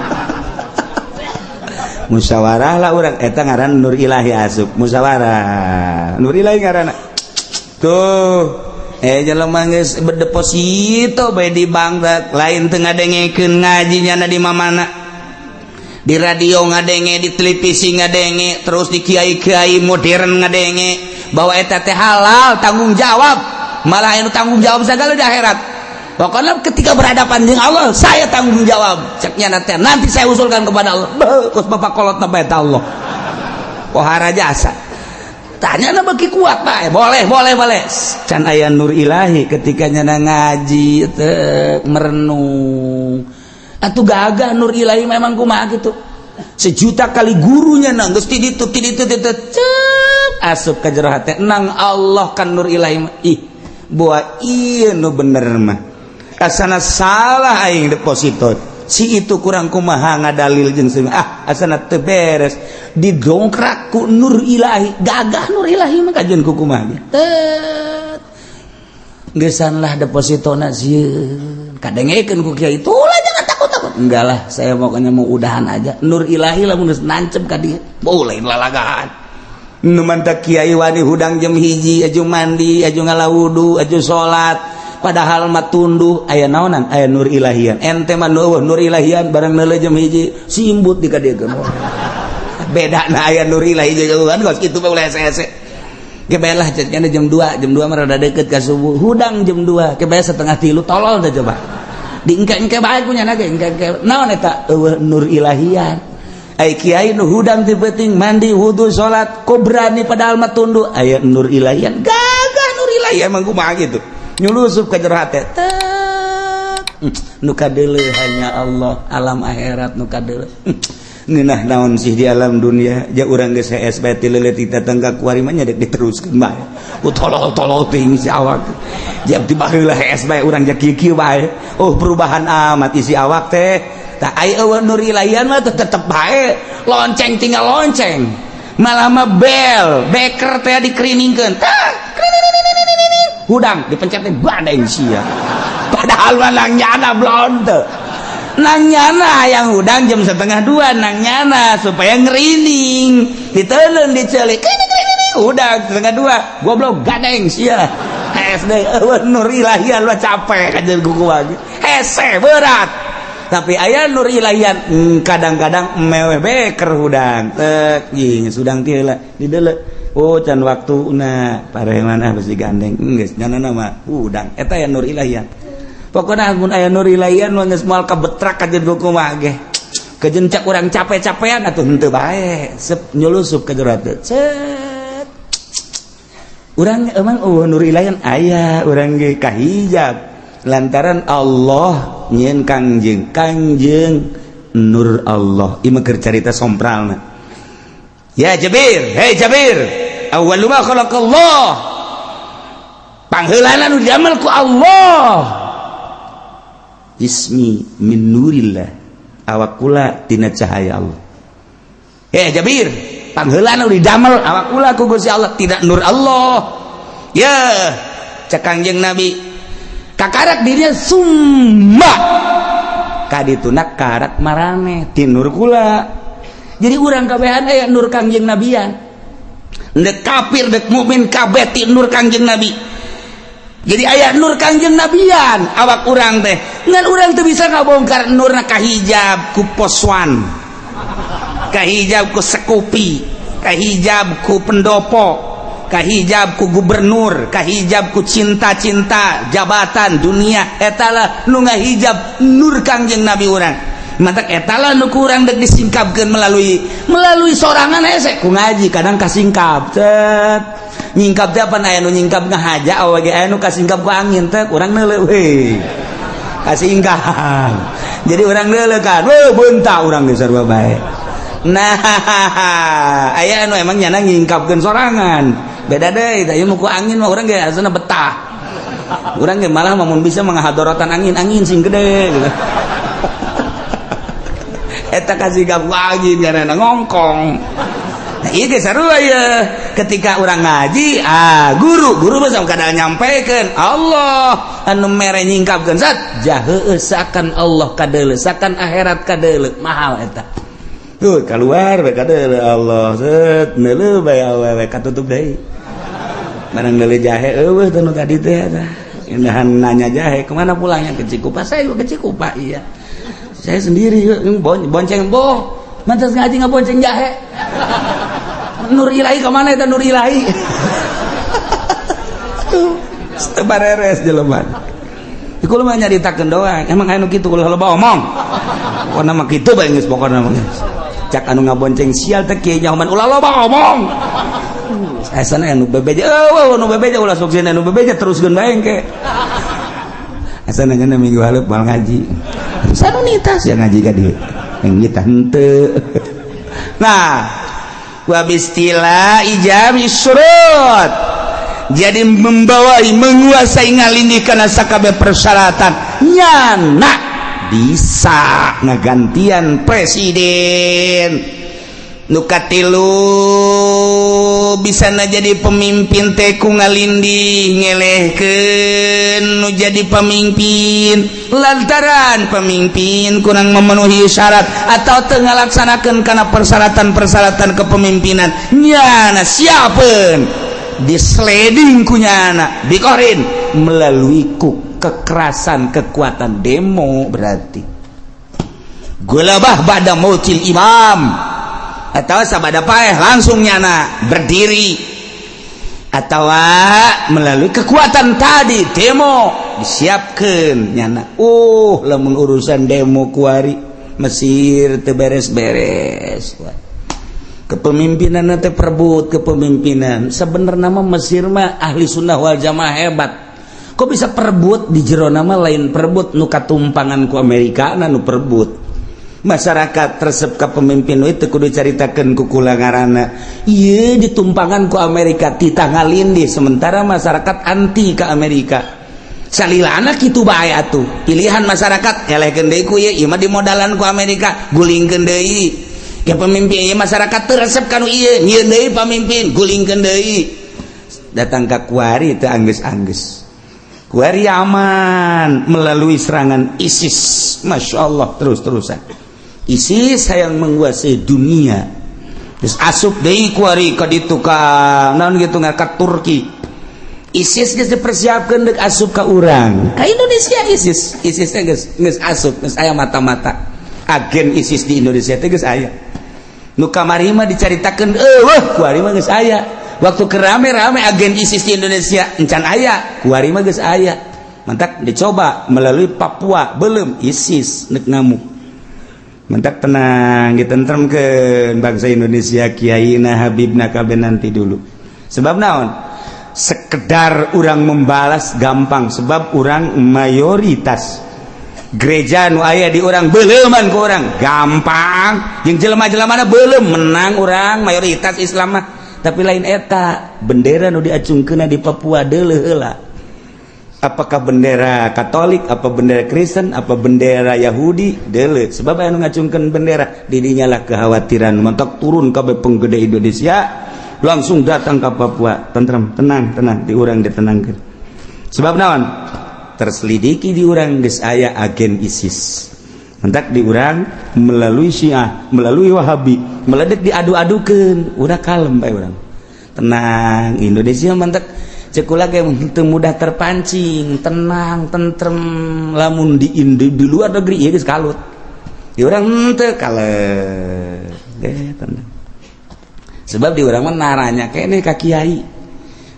Musyawarah lah urang. Eta ngaran nur ilahi asup. Musyawarah nur ilahi ngaranna tuh. Eh, jelema geus berdeposito bae di bank, lain teu ngadengekeun ngajinya na di mamana, di radio ngadenge, di televisi ngadenge, terus di kiai-kiai modern ngadenge bahwa eta teh halal, tanggung jawab. Malah anu tanggung jawab segala di akhirat. Pokoknya ketika berhadapan dengan Allah, saya tanggung jawab ceknya nanti, nanti saya usulkan kepada Allah. Beuh, kos bapak kolot na eta Allah pohara jasa. Tanya na bagi kuat, Pak. Boleh, boleh, boleh. Can aya nur ilahi. Ketika nyana ngaji teh merenung atuh gagah. Nur ilahi memang kumaha gitu? Sejuta kali gurunya nang geus ti ditu ti ditu ti ditu, cep asup ka jero hate nang Allah kan nur ilahi mah. Ih, buah ieu nu bener mah, asana salah aing deposito si itu, kurang kumaha ngadalil jeung si ah, asana teu beres. Didongkrak ku nur ilahi, gagah nur ilahi mah. Kajian ku kumaha tet geusan lah depositona sieun, kadengekeun ku kiai, "Itulah, jangan takut-takut." "Enggak lah, saya pokoknya mau udahan aja." Nur ilahi lah mun geus nancep ka dieu, boleh lalagaan. Nu mantak kiai wani hudang jam 1, aju mandi, aju ngala wudu, aju salat, padahal mah tunduh aya naonan, aya nur ilahian. Ente mah nu nur ilahian, barang neuleuh jam 1 simbut di kadiekeun. Beda na aya nur ilahi jauhan kos kitu mah, ulah hese-hese. Gebelah jadinya jam 2, jam 2 mah rada deket ka subuh. Hudang jam 2, kebayang setengah tilu, tolol dah coba. Diengke-engke bae ku nyana ge, engke-engke. Naon eta? Eueuh nur ilahian. Ai kiai nu hudang ti peuting, mandi, wudu, salat, kok berani padahal mah tunduh? Aya nur ilahian. Gagah nur ilahian emang kumaha gitu. Nyulusup ka jero hate. Tek. Nu kadeuleu hanya Allah, alam akhirat nu kadeuleu. Ngeunah naon sih di alam dunia? Ja urang geus hees bae ti leuleut datang ka kuari mah nya dek diteruskeun bae. Ku tolol-tolol teuing si awak. Jam ti baheula hees bae urang ja kieu-kieu bae. Oh, perubahan amat isi awak teh. Tah, ai eueuh nur ilahian mah tetep bae. Lonceng tinggal lonceng. Malah mah bel, beker teh dikeriningkeun. Tah, hudang dipencet teh badeng sia. Padahal mah nang nyana belum teu. Nang nyana yang hudang jam 1.30 nang nyana supaya ngerining. Diteuleun dicelik. Hudang 1.30 goblok gadeng sia. Hese eueuh nur ilahian mah capek kajeun kuku lagi. Hese berat. Tapi aya nur ilahian kadang-kadang meweh beker hudang. Tek jeung hudang ti heula dideuleu. Oh, can waktuna pareman ah besi gandeng. Geus nyana mah hudang. Eta aya nur ilahian. Pokokna mun aya nur ilahian mah geus moal kabetrak kajeun kumaha ge. Kajeun cak urang capek-capean atuh henteu bae. Sep nyulusup ka jero hate. Cet. Urang emang oh nur ilahian aya urang ge kahijab lantaran Allah nyieun Kangjeng, Kangjeng nur Allah. Ieu mah keur carita sompralna. Ya Jabir, hei Jabir, awwalu ma khalaqallah. Pangheulana nu diamel ku Allah. Jismi min nurillah. Awak kula tina cahaya Allah. Hei Jabir, pangheulana nu didamel awak kula ku Gusti Allah tidak nur Allah. Ya, cek Kangjeng Nabi kakarak dirinya summa kadituna karak marane ti nur kula. Jadi urang kabehan aya nur Kangjeng Nabian. Dek kafir dek mukmin kabeh ti nur Kangjeng Nabi. Jadi aya nur Kangjeng Nabian awak urang teh. Ngan urang teu bisa ngabongkar nurna kahijab ku poswan, kahijab ku sekupi, kahijab ku pendopo, kahijab ku gubernur, kahijab ku cinta-cinta jabatan dunia. Etalah nu ngahijab nur Kangjeng Nabi urang. Matak etalah nu kurang dek disingkapkeun melalui melalui sorangan hese ku ngaji kadang kasingkap. Cet. Nyingkap teh apa? Aya nu nyingkap ngahaja awak ge, aya nu kasingkap ku angin teh urang neuleuh we. Kasingkap. Jadi urang neuleuh kan, weh beunta urang geus sarua bae. Nah, aya anu emang nyana nyingkapkeun sorangan. Beda deui, tah ieu mah ku angin mah urang ge asana betah. Urang ge malah mun bisa menghadorotan angin, angin sing gede gitu. Eta kasingkap ku angin nyana ngongkong. Nah, ieu ge sarua ye. Ketika urang ngaji, ah guru, guru mah kadang nyampekeun Allah anu mere nyingkapkeun zat jahe sakan Allah kadeuleu, sakan akhirat kadeuleu, mahal eta. Tuh keluar bae kadeuleu Allah, set neuleuh bae awewe katutup deui. Barang neuleuh jahe eueuh teh nu tadi teh eta. Indahan nanya jahe kemana pulangnya? Ke Cikupa. Saya juga ke Cikupa, iya. Saya sendiri bonceng boh. Mantas ngaji ngabonceng jahe. Nur ilahi kemana itu nur ilahi? Tuh, bareres jelema. Iku mah nyaritakeun doang. Emang anu kitu ulah loba omong. Pokona mah kitu bae geus pokona mah. Cak anu ngabonceng sial teh kieu nyahoman ulah loba omong. Asana anu bebeja eueuh anu bebeja ulah sok anu bebeja teruskeun bae engke. Asana nya minggu hareup moal ngaji. Sanu nitas ya ngaji ka dieu. Yang kita henteu. Nah, wa bistila ijab syurut. Jadi membawai menguasai ngalindih kana sakabeh persyaratan nyana bisa ngagantian presiden. Nu katilu bisa na jadi pemimpin teh ku ngalindih ngelehkeun nu jadi pemimpin lantaran pemimpin kurang memenuhi syarat atau teu ngalaksanakeun kana persyaratan-persyaratan kepemimpinan nyana siapeun disleding ku nyana bikorin melalui ku kekerasan kekuatan demo, berarti gulabah ba'da mautil imam atau sabada paeh langsung nyana berdiri. Atau melalui kekuatan tadi, demo disiapkan nyana. Lamun urusan demo kuari Mesir teu beres-beres kepemimpinan teh, perebut kepemimpinan. Sebenarnya mah Mesir mah ahli sunnah wal jamaah hebat, kok bisa perebut di jero nama? Lain perebut nu katumpangan ku Amerika, nu perebut masyarakat resep ka pemimpin itu kudu caritakeun ku kula ngaranna ieu ditumpangan ku Amerika, titah ngalindih, sementara masyarakat anti ke Amerika. Salilana kitu bae atuh, pilihan masyarakat elehkeun deui ku ieu, ieu mah dimodalan ku Amerika, gulingkeun deui. Ya pemimpin ieu masyarakat teu resep kanu ieu, nyieun deui pamimpin, gulingkeun deui. Datang ka kuari teu anggeus-anggeus. Kuari aman melalui serangan ISIS. Masya Allah, terus-terusan ISIS yang menguasai dunia. Terus asup deui kuari ka ditu, ka naon gitu, ka Turki. ISIS geus dipersiapkeun deuk asup ka urang, ka Indonesia. ISIS ISIS teh geus geus asup, geus aya mata-mata agen ISIS di Indonesia teh geus aya. Nu kamari mah dicaritakeun eueuh, kuari mah geus aya. Waktu kerame-rame agen ISIS di Indonesia encan aya, kuari mah geus aya. Mantak dicoba melalui Papua, belum ISIS nek ngamuk. Mantak tenang, ditentremkeun bangsa Indonesia, kiai na, habibna, kabeh nanti dulu. Sebab naon? Sekedar orang membalas gampang, sebab orang mayoritas. Gereja nu aya di urang beleuman ku urang gampang, jeung jelema-jelema belum menang, orang mayoritas Islam mah. Tapi lain eta bendera nu diacungkeun di Papua, deuleuh heula apakah bendera Katolik, apa bendera Kristen, apa bendera Yahudi, deuleuh. Sebab anu ngacungkeun bendera didinya lah kekhawatiran. Mantak turun kabeh penggede Indonesia langsung datang ke Papua, tentrem, tenang, tenang, di urang ditenangkan. Sebab naon? Terselidiki di urang geus aya agen ISIS. Mantak di urang melalui Syiah, melalui Wahabi, meledek diadu-adukeun, udah kalem bae urang, tenang Indonesia. Mantak cek kula ge teu mudah terpancing, tenang, tentrem. Lamun di luar negeri ieu geus kalut, di urang henteu, kalem ge, tenang. Sebab di urang mah naranya kene ka kiai.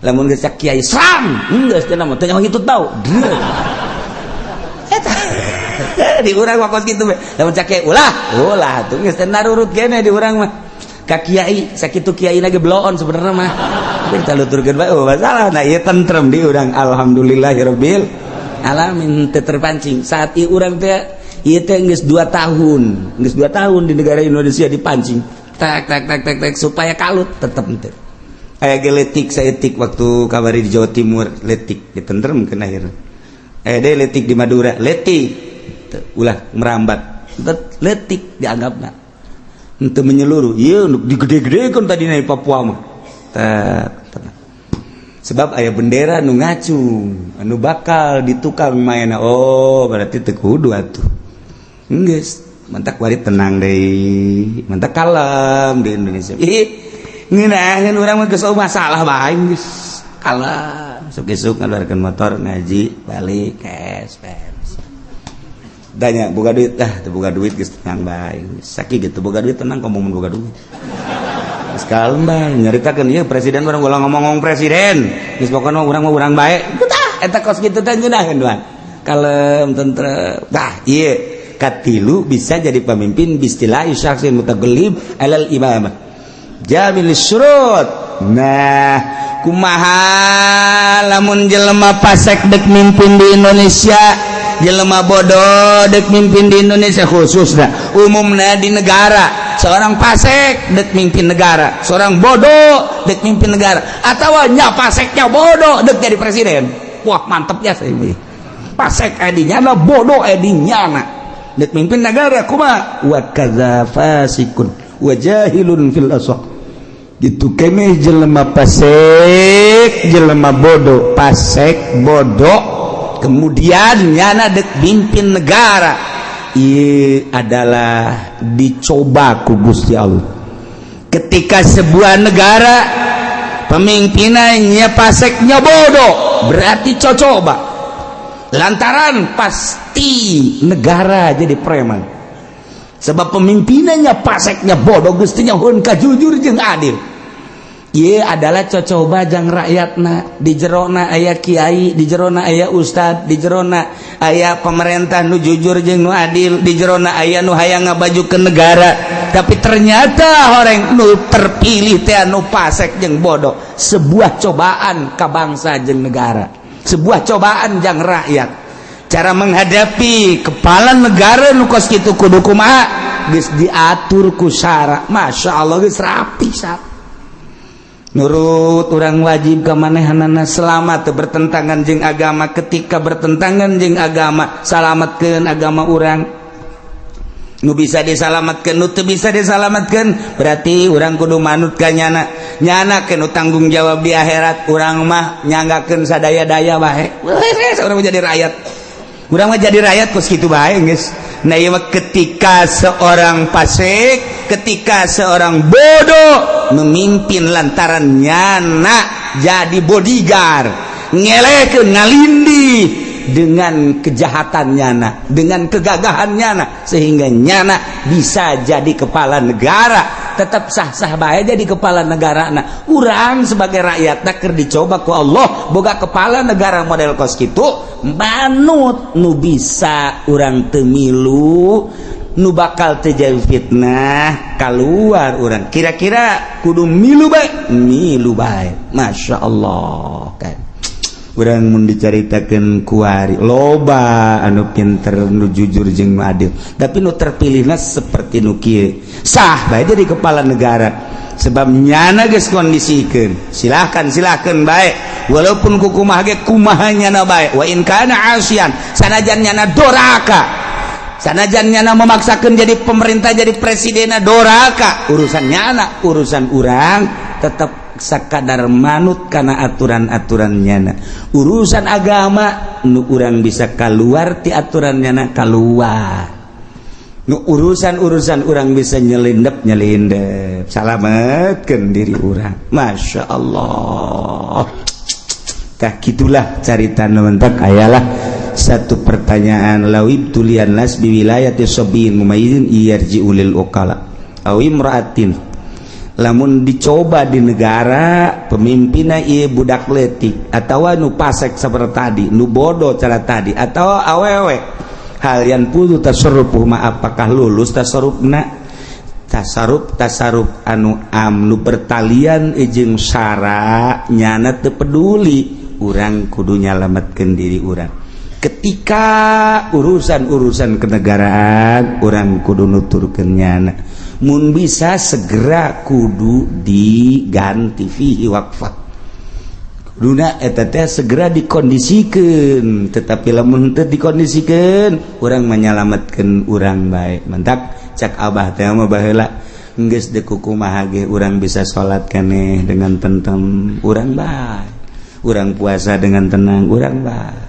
Lamun geus cak kiai serang, geus teh mah teu nyaho hitut bau. Eta di urang mah kos kitu we. Lamun cak kiai ulah, ulah tuh geus teh narurut kene di urang mah ka kiai. Sakitu kiai ge bloon sebenarnya mah, tapi kita luturkeun bae, oh masalah. Nah, ieu tentrem di urang, alhamdulillahirabbil alamin, teu terpancing. Saat ieu urang teh ieu teh geus 2 tahun, geus 2 tahun di negara Indonesia dipancing tak tak tak tak tak supaya kalut, tetep teu aya ge letik saeutik. Waktu kabari di Jawa Timur letik, ditentremkeun akhirnya. Aya deui letik di Madura, letik ulah merambat, letik dianggapna untuk menyeluruh. Iya, untuk digede-gedekeun tadi di Papua mah. Sebab aya bendera nu ngacung anu bakal ditukang mainna. Oh, berarti teu kudu atuh. Geus mantak wari tenang deui, mantak kalem di Indonesia. Ih, ngeunaheun urang mah, geus masalah bae, geus kalem. Isuk-isuk ngaluarkeun motor, ngaji, balik, cash beres. Tanya boga duit, ah teu boga duit, geus tenang bae. Sakieu gitu boga duit tenang, komo mun boga duit. Geus kalem bae nyaritakeun ieu presiden urang, ulah ngomong-ngomong presiden. Geus pokona urang mah urang bae. Tah eta kos kitu teh ngeunaheun doang. Kalem, tentrem. Tah ieu katilu bisa jadi pemimpin bistilahi syakhsin mutagallib alal imamah. Jamil syurut. Nah, kumaha lamun jelema pasek dek mimpin di Indonesia, jelema bodoh dek mimpin di Indonesia khususnya, umumnya di negara, seorang pasek dek mimpin negara, seorang bodoh dek mimpin negara, atau nya paseknya bodoh dek jadi presiden? Wah, mantep ya saya ini. Pasek edinya na, bodoh edinya na, dek mimpin negara kumaha? Wa kadza fasikun wa jahilun fil asaq. Gitu kene jelema pasek, jelema bodoh, pasek bodoh, kemudian nyana dek mimpin negara. Ia adalah dicoba ku Gusti Allah. Ketika sebuah negara pemimpinannya paseknya bodoh, berarti cocoba, lantaran pasti negara jadi preman. Sebab pemimpinannya paseknya bodoh, gustinya hun jujur jeung adil. Ieu adalah cocoba jang rakyatna. Di jerona aya kiai, di jerona aya ustad, di jerona aya pemerintah nu jujur jeung nu adil, di jerona aya nu hayang ngabajukeun negara, tapi ternyata orang nu terpilih teh anu pasek jeung bodoh. Sebuah cobaan ka bangsa jeung negara, sebuah cobaan jang rakyat. Cara menghadapi kepala negara nu kos kitu kudu kumaha? Geus diatur ku syara, Masya Allah, geus rapi. Sat nurut urang wajib ke manehanana selama teu bertentangan jeung agama. Ketika bertentangan jeung agama, salamatkeun agama urang nu bisa disalamatkeun. Nu teu bisa disalamatkeun, berarti urang kudu manut ka nyana. Nyana nu tanggung jawab di akhirat. Urang mah nyanggakeun sadaya-daya bae. Urang jadi rakyat, urang mah jadi rakyat kos kitu bae geus. Nah, ieu mah ketika seorang fasik, ketika seorang bodoh memimpin lantaran nyana jadi bodyguard, ngelekeun, ngalindi dengan kejahatan nyana, dengan kegagahan nyana, sehingga nyana bisa jadi kepala negara, tetap sah-sah bae jadi kepala negara. Nah, urang sebagai rakyat keur dicoba ku Allah boga kepala negara model kos kitu, manut. Nu bisa urang teu milu, nu bakal terjadi fitnah keluar. Urang kira-kira kudu milu bae, milu bae. Masya Allah kan urang mun dicaritakeun kuari loba anu pinter, nu jujur jeung nu adil, tapi nu terpilihna seperti nu kieu, sah bae jadi kepala negara sebab nyana geus kondisikeun. Silahkan, silahkan bae, walaupun kukumaha ge, kumaha nyana bae. Wa in kana asian, sanajan nyana doraka, sanajan nyana memaksakan jadi pemerintah, jadi presiden doraka, urusan nyana. Urusan urang tetap sakadar manut karena aturan-aturan nyana. Urusan agama, nu urang bisa keluar ti aturan nyana, keluar. Nu urusan-urusan urang bisa nyelindep, nyelindep, salametkeun diri urang. Masya Allah. Tah, gitulah carita. Mentak ayalah satu pertanyaan: law ibtuliyan nas biwilayati sabiyin mumayyizin yarji'u lil uqala aw imra'atin. Lamun dicoba di negara pemimpinna ieu budak letik atau nu pasek seperti tadi, nu bodoh cara tadi, atau awewe, hal yanfudzu tasarrufuhu ma, apakah lulus tasarrufna? Tasarruf, tasarruf anu am, nu bertalian jeung syara, nyana teu peduli. Urang kudu nyalametkeun diri urang. Ketika urusan-urusan kenegaraan, urang kudu nuturkeun nyana. Mun bisa segera kudu diganti. Fihi waqfah. Kuduna eta teh segera dikondisikan, tetapi lamun teu dikondisikan, urang menyelamatkan urang bae. Mentak cak Abah teh mah baheula, geus deuk kumaha ge urang bisa salat keneh dengan tentrem, urang bae. Urang puasa dengan tenang, urang bae.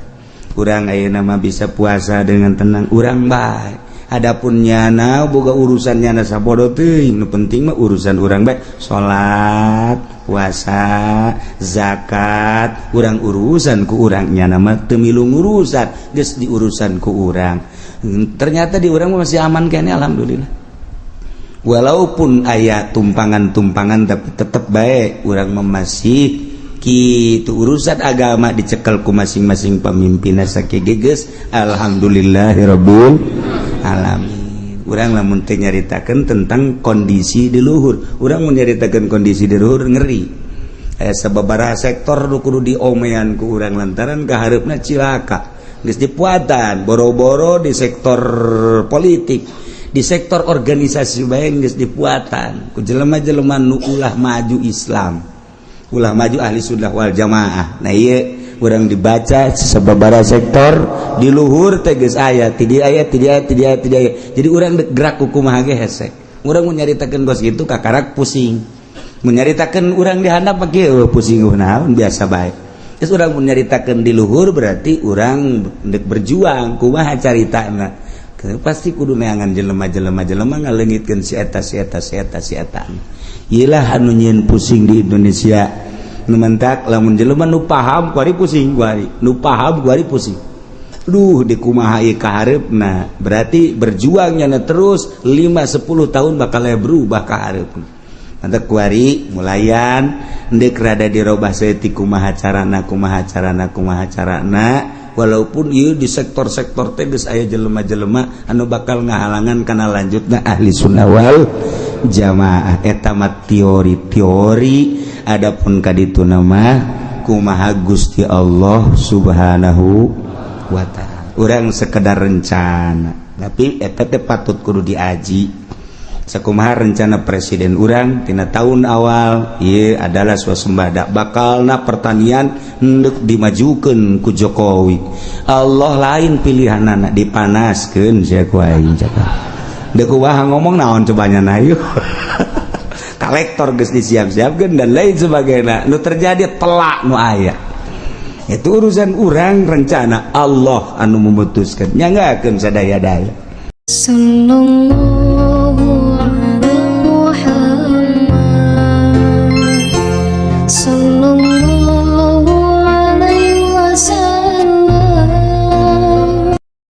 Urang ayeuna mah bisa puasa dengan tenang, urang bae. Adapun nyana boga urusan nyana sabodo teuing, nu penting mah urusan urang bae, salat, puasa, zakat, urang urusan ku urang. Nyana mah teu milu urusan, geus diurusan ku urang. Ternyata di urang masih aman kene, alhamdulillah. Walaupun aya tumpangan-tumpangan, tapi tetep bae urang masih kitu. Urusan agama dicekel ku masing-masing pemimpin sakieu geus, alhamdulillahirabbil alamin. Urang lamun teu nyaritakeun tentang kondisi di luhur, urang mun nyaritakeun kondisi di luhur ngeri. Aya sababaraha sektor nu kudu diomean ku urang lantaran kahareupna cilaka. Geus dipuatan boro-boro di sektor politik, di sektor organisasi bae geus dipuatan ku jelema-jelema nu ulah maju Islam, ulah maju Ahli Sunnah wal Jamaah. Nah, ieu urang dibaca sababaraha sektor di luhur teh geus aya ti dieu, aya ti dieu, ti dieu, ti dieu. Jadi urang dek gerak ku kumaha ge hese. Urang mun nyaritakeun kos kitu kakarak pusing. Mun nyaritakeun urang di handap mah kieu, pusing naon, biasa bae. Terus urang mun nyaritakeun di luhur, berarti urang dek berjuang kumaha caritana, pasti kudu neangan jelema-jelema, jelema ngaleungitkeun si eta, si eta, si eta, si eta. Iyalah anu nyieun pusing di Indonesia. Nu mentak lamun jelema nu paham kuari pusing, kuari nu paham kuari pusing. Duh, di kumaha ieu kahareupna? Berarti berjuangnya terus 5 10 tahun bakal berubah kahareupna. Mantap kuari mulayan ndek rada dirobah saeutik, kumaha carana, kumaha carana, kumaha carana, walaupun ieu di sektor-sektor teh geus aya jelema-jelema anu bakal ngahalangan kana lanjutna Ahli Sunnah wal Jamaah. Eta mah teori-teori. Adapun kaditu nama kumaha Gusti Allah Subhanahu wa Ta'ala, urang sekedar rencana, tapi eta teh patut kudu diaji. Sakumaha rencana presiden urang tina tahun awal, ieu adalah swasembada, bakalna pertanian hendak dimajukan ku Jokowi. Allah lain pilihan anak dipanaskeun sia ku aing cakap. Deuk kumaha ngomong naon cobanya na yeuh. Kolektor geus disiap-siapkeun dan lain sebagainya. Nu terjadi telak nu aya. Itu urusan urang rencana, Allah anu memutuskan. Nyanggakeun sadaya-daya. Sallallahu